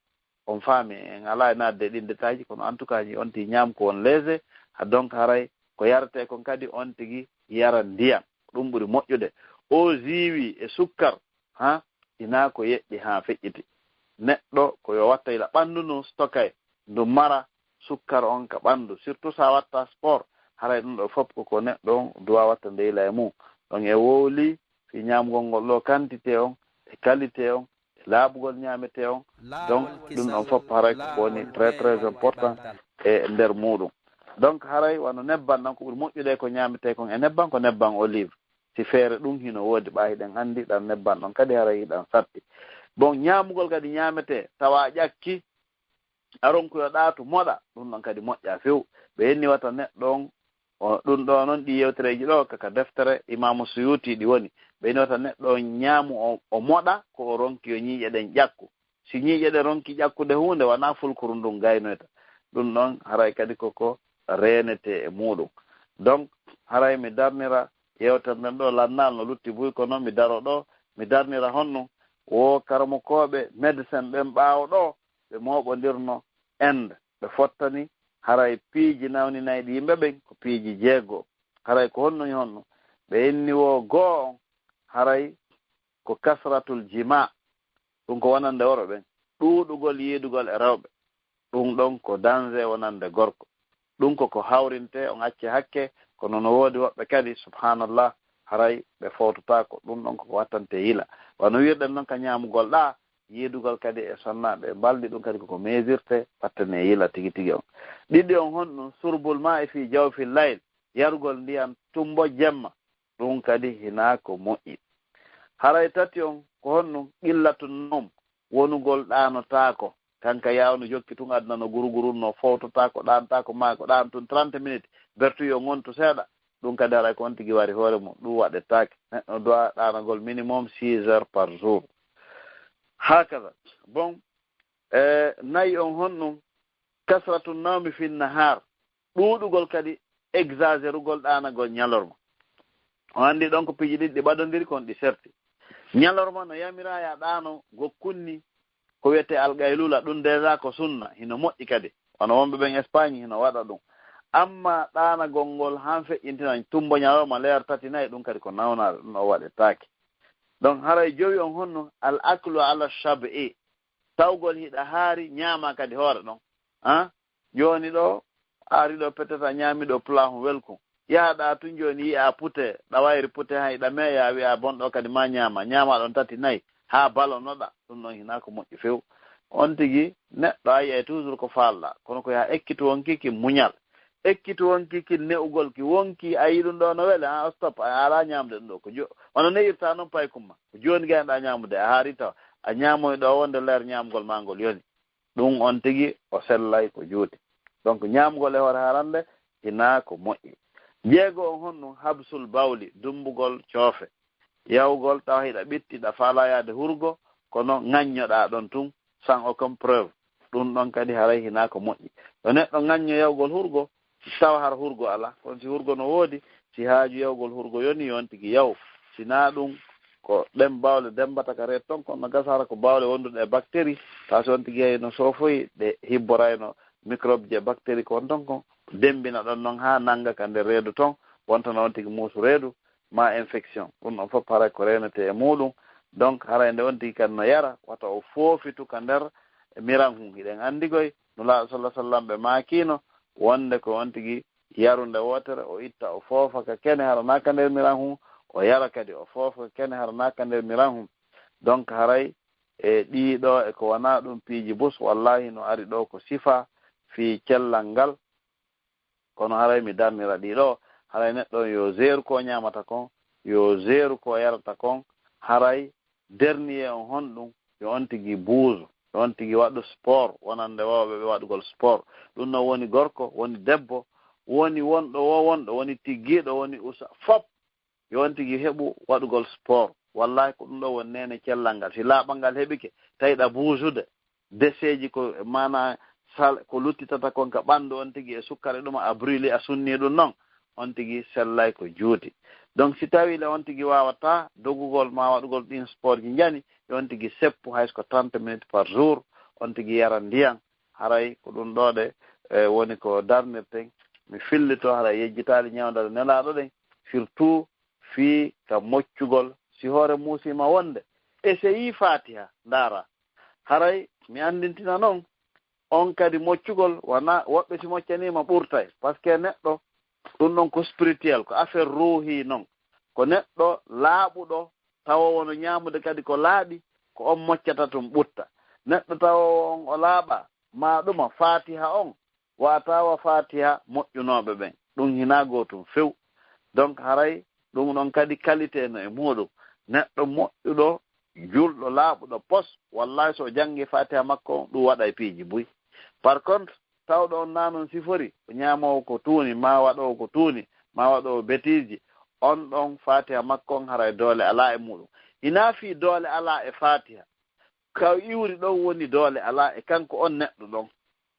on faami, en alaa e naatde e ɗin détail ji, kono en tout cas, on tigi ñaam ko won léger, ha, donc, haray ko yaretee kon kadi, on tigi yara ndiyan. Ɗum ɓuri moƴƴude. O ziiwi e sukkar, ha, hinaa ko yeɗɗi haa feƴƴiti. Neɗɗo ko yo watta ila ɓanndu ndun stockay. ndu mara sukkar on ka ɓanndu, surtout so a watta sport, haray ɗum ɗo fof ko ko neɗɗo on duwa watta ndeyla e mum. Ɗon e wowli fii ñaamgol ngol ɗo, quantité on e qualité on e laaɓugol ñaametee on. Donc ɗum ɗon fof haray ko woni très très important e nder muuɗum. Donc haray wano nebban ɗon, ko ɓuri moƴƴude ko ñaametee kon e nebban ko nebban olive. Si feere ɗum hino woodi, ɓaa hiɗen anndi ɗan nebban ɗon kadi haray hiɗan satti. Bon, ñaamugol kadi ñaametee tawa a ƴakki, a ronkuyo ɗaatu moɗa, ɗum ɗon kadi moƴƴa few. Ɓe inni wata neɗɗo on, o, ɗum ɗo non, ɗi yewtereeji ɗo kaka deftere Imaamu Suyuti ɗi woni. Ɓe inni wata neɗɗo on ñaamu o, o moɗa ko o ronki yo ñiiƴe ɗen ƴakku. Si ñiiƴe ɗen ronki ƴakkude huunde, wanaa fulkuru ndun gaynoyta. Ɗum ɗon haray kadi koko reenetee e muuɗum. Donc haray mi darnira yewtere nden ɗo, lannal no lutti buy, kono mi daro ɗo mi darnira honno wo karamokooɓe médecin ɓen ɓaawo ɗo ɓe mooɓondirno Inde, ɓe fottani haray piiji nawninayɗi yimɓe ɓen ko piiji jeego. Haray ko honno e honno? Ɓe inni wo goo on haray ko kasratul jima, ɗum ko wonande worɓe ɓen, ɗuuɗugol yiidugol e rewɓe. Ɗum ɗon ko danger wonande gorko. Ɗum ko ko hawrinte, on acce hakke, kono no woodi woɓɓe kadi, subhanallah, haray ɓe fowtotaako. Ɗum ɗon ko ko wattante yila. Wano wiirɗen non ka ñaamugol ɗaa, yiidugol kadi e sonnaaɓe e mbaldi, ɗum kadi ko ko meesirte, wattane yila tigi tigi on. Ɗiɗi on honɗum? Surbul maa'i fi jawfil layl, yarugol ndiyan tumbo jemma. Ɗum kadi hinaa ko moƴƴi. Haray tati on ko honɗum? Qillatu nawm, wonugol ɗaanotaako. Kanka yawno jokki tun aduna no gurugurun no fowtotaako, ɗaantaako, maa ko ɗaan tun trente minutes, bertu yo ngontu seeɗa. Ɗum kadi haray ko on tigi wari hoore mum, ɗum waɗetaake. Neɗɗo doit ɗaanagol minimum six heures par jour. Hakaza. Bon, e nayi on honɗum? Kasratu nawmi fi nahar, ɗuuɗugol kadi exagérugol ɗaanagol ñalorma. On anndi ɗon ko piiji ɗiɗi ɗi ɓadondiri kon ɗi serti. Ñalorma no yamiraa ya ɗaano go kunni ko wiyetee alqaylula, ɗum déjà ko sunna, hino moƴƴi kadi. Wano wonɓe ɓen Espagne hino waɗa ɗum. Amma ɗaanagol ngol han feƴƴintina tumbo ñalorma leer tati nayi, ɗum kadi ko nawnaaɗo, ɗum o waɗetaake. Donc haray jowi on honno? Al aklu ala shab'i, tawgol hiɗa haari, ñaama kadi hoore ɗon. Ah, jooni ɗo, a ari ɗo peut-être a ñaami ɗo plat hon welcome. Yahaɗa tun jooni yi'a pute, ɗa wayri pute han hiɗa meeya, a wi'a bon ɗo kadi ma ñaama, ñaama ɗon tati nayi, haa balonoɗa, ɗum ɗon hinaa ko moƴƴi few. On tigi neɗɗo a yi'ay toujours ko faalɗa, kono ko yaa ekkitu wonki ki muñal. Ekkitu wonki ki ne'ugol ki wonki a yi'i ɗum ɗo no wele, ah, stop, a alaa ñaamde ɗum ɗo. Ko jo-, wano ne'irta non paykum ma. Ko jooni gaynoɗa ñaamude, a haari tawa a ñaamoy ɗo wonde leer ñaamgol ma ngol yoni. Ɗum on tigi o sellay ko juuti. Donc ñaamgol e hoore harande hinaa ko moƴƴi. Jeego on honɗum? Habsul bawli, dummbugol coofe. Yawgol tawa hiɗa ɓitti, hiɗa faalaa yaade hurgo, kono ŋaññoɗaa ɗon tun sans aucune preuve. Ɗum ɗon kadi haray hinaa ko moƴƴi. Yo neɗɗo ŋañño yawgol hurgo, tawa hara hurgo alaa. Kono si hurgo no woodi, si haaju yawgol hurgo yoni, yo on tigi yaw. Si naa ɗum, ko ɗen bawle demmbata ka reedu ton, kono no gasa hara ko bawle wonduɗe e bactérie, tawa si on tigi yahi no soofoyi, ɗe hibborayno microbe ji e bactérie ko on ton kon, demmbina ɗon non haa nannga ka nder reedu ton, wontana on tigi muusu reedu, maa infection. Ɗum ɗon fof haray ko reenetee e muuɗum. Donc haray nde on tigi kadi no yara, wata o foofitu ka nder miran hun. Hiɗen anndi koy, Nulaaɗo sallallahu alaihi wasallam ɓe maakiino wonde ko on tigi yarunde wootere, o itta o foofa ka kene hara naa ka nder miran hun, o yara kadi o foofa ka kene hara naa ka nder miran hun. Donc haray e ɗii ɗo e ko wanaa ɗum piiji bus, wallahi no ari ɗo ko sifa fii cellal ngal. Kono haray mi darnira ɗii ɗo, haray neɗɗo on yo zeeru ko ñaamata kon, yo zeeru ko yarata kon, haray dernier on honɗum? Yo on tigi buuzu, yo on tigi waɗu sport, wonande wawɓe ɓe waɗugol sport. Ɗum no woni gorko, woni debbo, woni wonɗo wo wonɗo, woni tiggiiɗo, woni usa, fop yo on tigi heɓu waɗugol sport. Wallahi ko ɗum ɗo woni neene cellal ngal. Si laaɓal ngal heɓike, tawiɗa buusude, deseeji ko maana sal, ko luttitata kon ka ɓanndu on tigi e sukkar e ɗum a brûlé a sunni ɗum non, on tigi sellay ko juuti. Donc si tawi le on tigi waawata dogugol ma waɗugol ɗin sport ji njani, yo on tigi seppu hay so ko trente minutes par jour, on tigi yara ndiyan. Haray ko ɗum ɗo ɗe, e, woni ko darnirten. Mi fillito haray yejjitaali ñawndal Nelaaɗo ɗen, surtout fii ka moccugol. Si hoore muusiima wonde, eseyii Faatiha, ndaara. Haray mi anndintina non, On kadi moccugol, wona woɓɓe si moccaniima ɓurtay. Parce que neɗɗo, ɗum ɗon ko spirituel, ko affaire ruuhi non. Ko neɗɗo laaɓuɗo, tawa wono ñaamude kadi ko laaɓi, ko on moccata tun ɓutta. Neɗɗo tawa on o laaɓa, maa ɗuma Faatiha on, wa tawa Faatiha moƴƴunooɓe ɓen. Ɗum hinaa gootum few. Donc haray ɗum ɗon kadi qualité no e muuɗum. Neɗɗo moƴƴuɗo, julɗo, laaɓuɗo pos, wallahi so o janngi Faatiha makko on, ɗum waɗay piiji buy. Par contre, tawɗo on naa non sifori, o ñaamoowo ko tuuni, maa waɗoowo ko tuuni, maa waɗoowo betiiji, on ɗon Faatiha makko on haray doole alaa e muuɗum. Hinaa fii doole alaa e Faatiha. Ka iwri ɗon woni doole alaa e kanko on neɗɗo ɗon.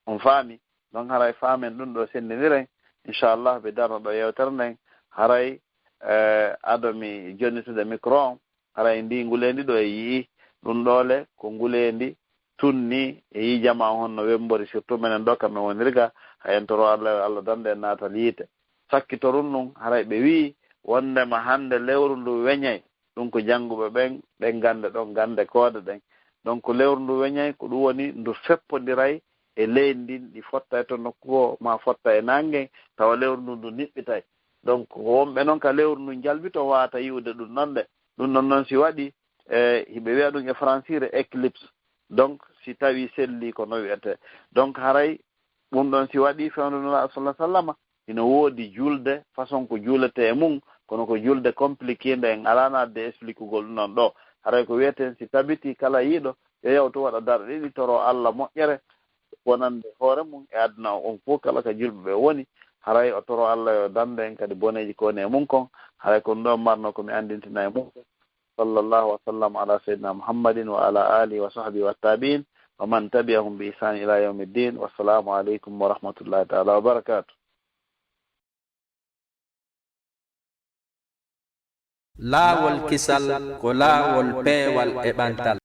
On faami? Ɗon haray faamen ɗum ɗo senndiniren. Inchallah, ɓe darno ɗo yewtere nden. Haray, eh, ado mi jonnitude micro on, haray ndi nguleendi ɗo e yi'i. Ɗum ɗoole ko nguleendi tunni e yi'i jama on honno wembori, surtout menen ɗo kamɓe woniri ga, hay en toro Allah, Allah dande en naatal yiite. Sakkitorun ɗum, haray ɓe wi'i wondema hannde lewru ndu weñay. Ɗum ko jannguɓe ɓen, ɗen gannde ɗon, gannde koode ɗen. Donc lewru ndu weñay, ko ɗum woni ndu feppondiray e leydi ndin, ɗi fotta e to nokku goo, maa fotta e naange, tawa lewru ndu ndu niɓɓitay. Donc ko wonɓe noon ka lewru ndun jalbi ton waawata yi'ude ɗum ɗon de. Ɗum ɗon noon si waɗi, e, hiɓe wi'a ɗum e fransire éclipse. Donc si tawi selli ko no wi'ete. Donc haray ɗum ɗon si waɗi fewndo Nulaaɗo sallallahu alaihi wasallama, hino woodi julde, façon ko juuletee e mum, kono ko julde compliqué nde en alaa naatde expliquegol ɗum ɗon ɗo. Haray ko wi'eten si tabiti kala yiiɗo, yo yawtu waɗa darɗe ɗiɗi, toro Allah moƴƴere wonande hoore mum e aduna on fof kala ka julɓe ɓe woni. Haray o toro Allah yo dande en kadi boneeji ko woni e mum kon. Haray ko ɗum ɗon marno ko mi anndintina e mum. Sallallahu wa sallam ala sayyidina Muhammadin wa ala alihi wa sahbihi wa tabi'in wa man tabi'ahum bi ihsan ila yawmiddin. Wassalamu alaikum wa rahmatullahi ta'ala wa barakatuh. Laawol kisal ko laawol peewal e ɓantal.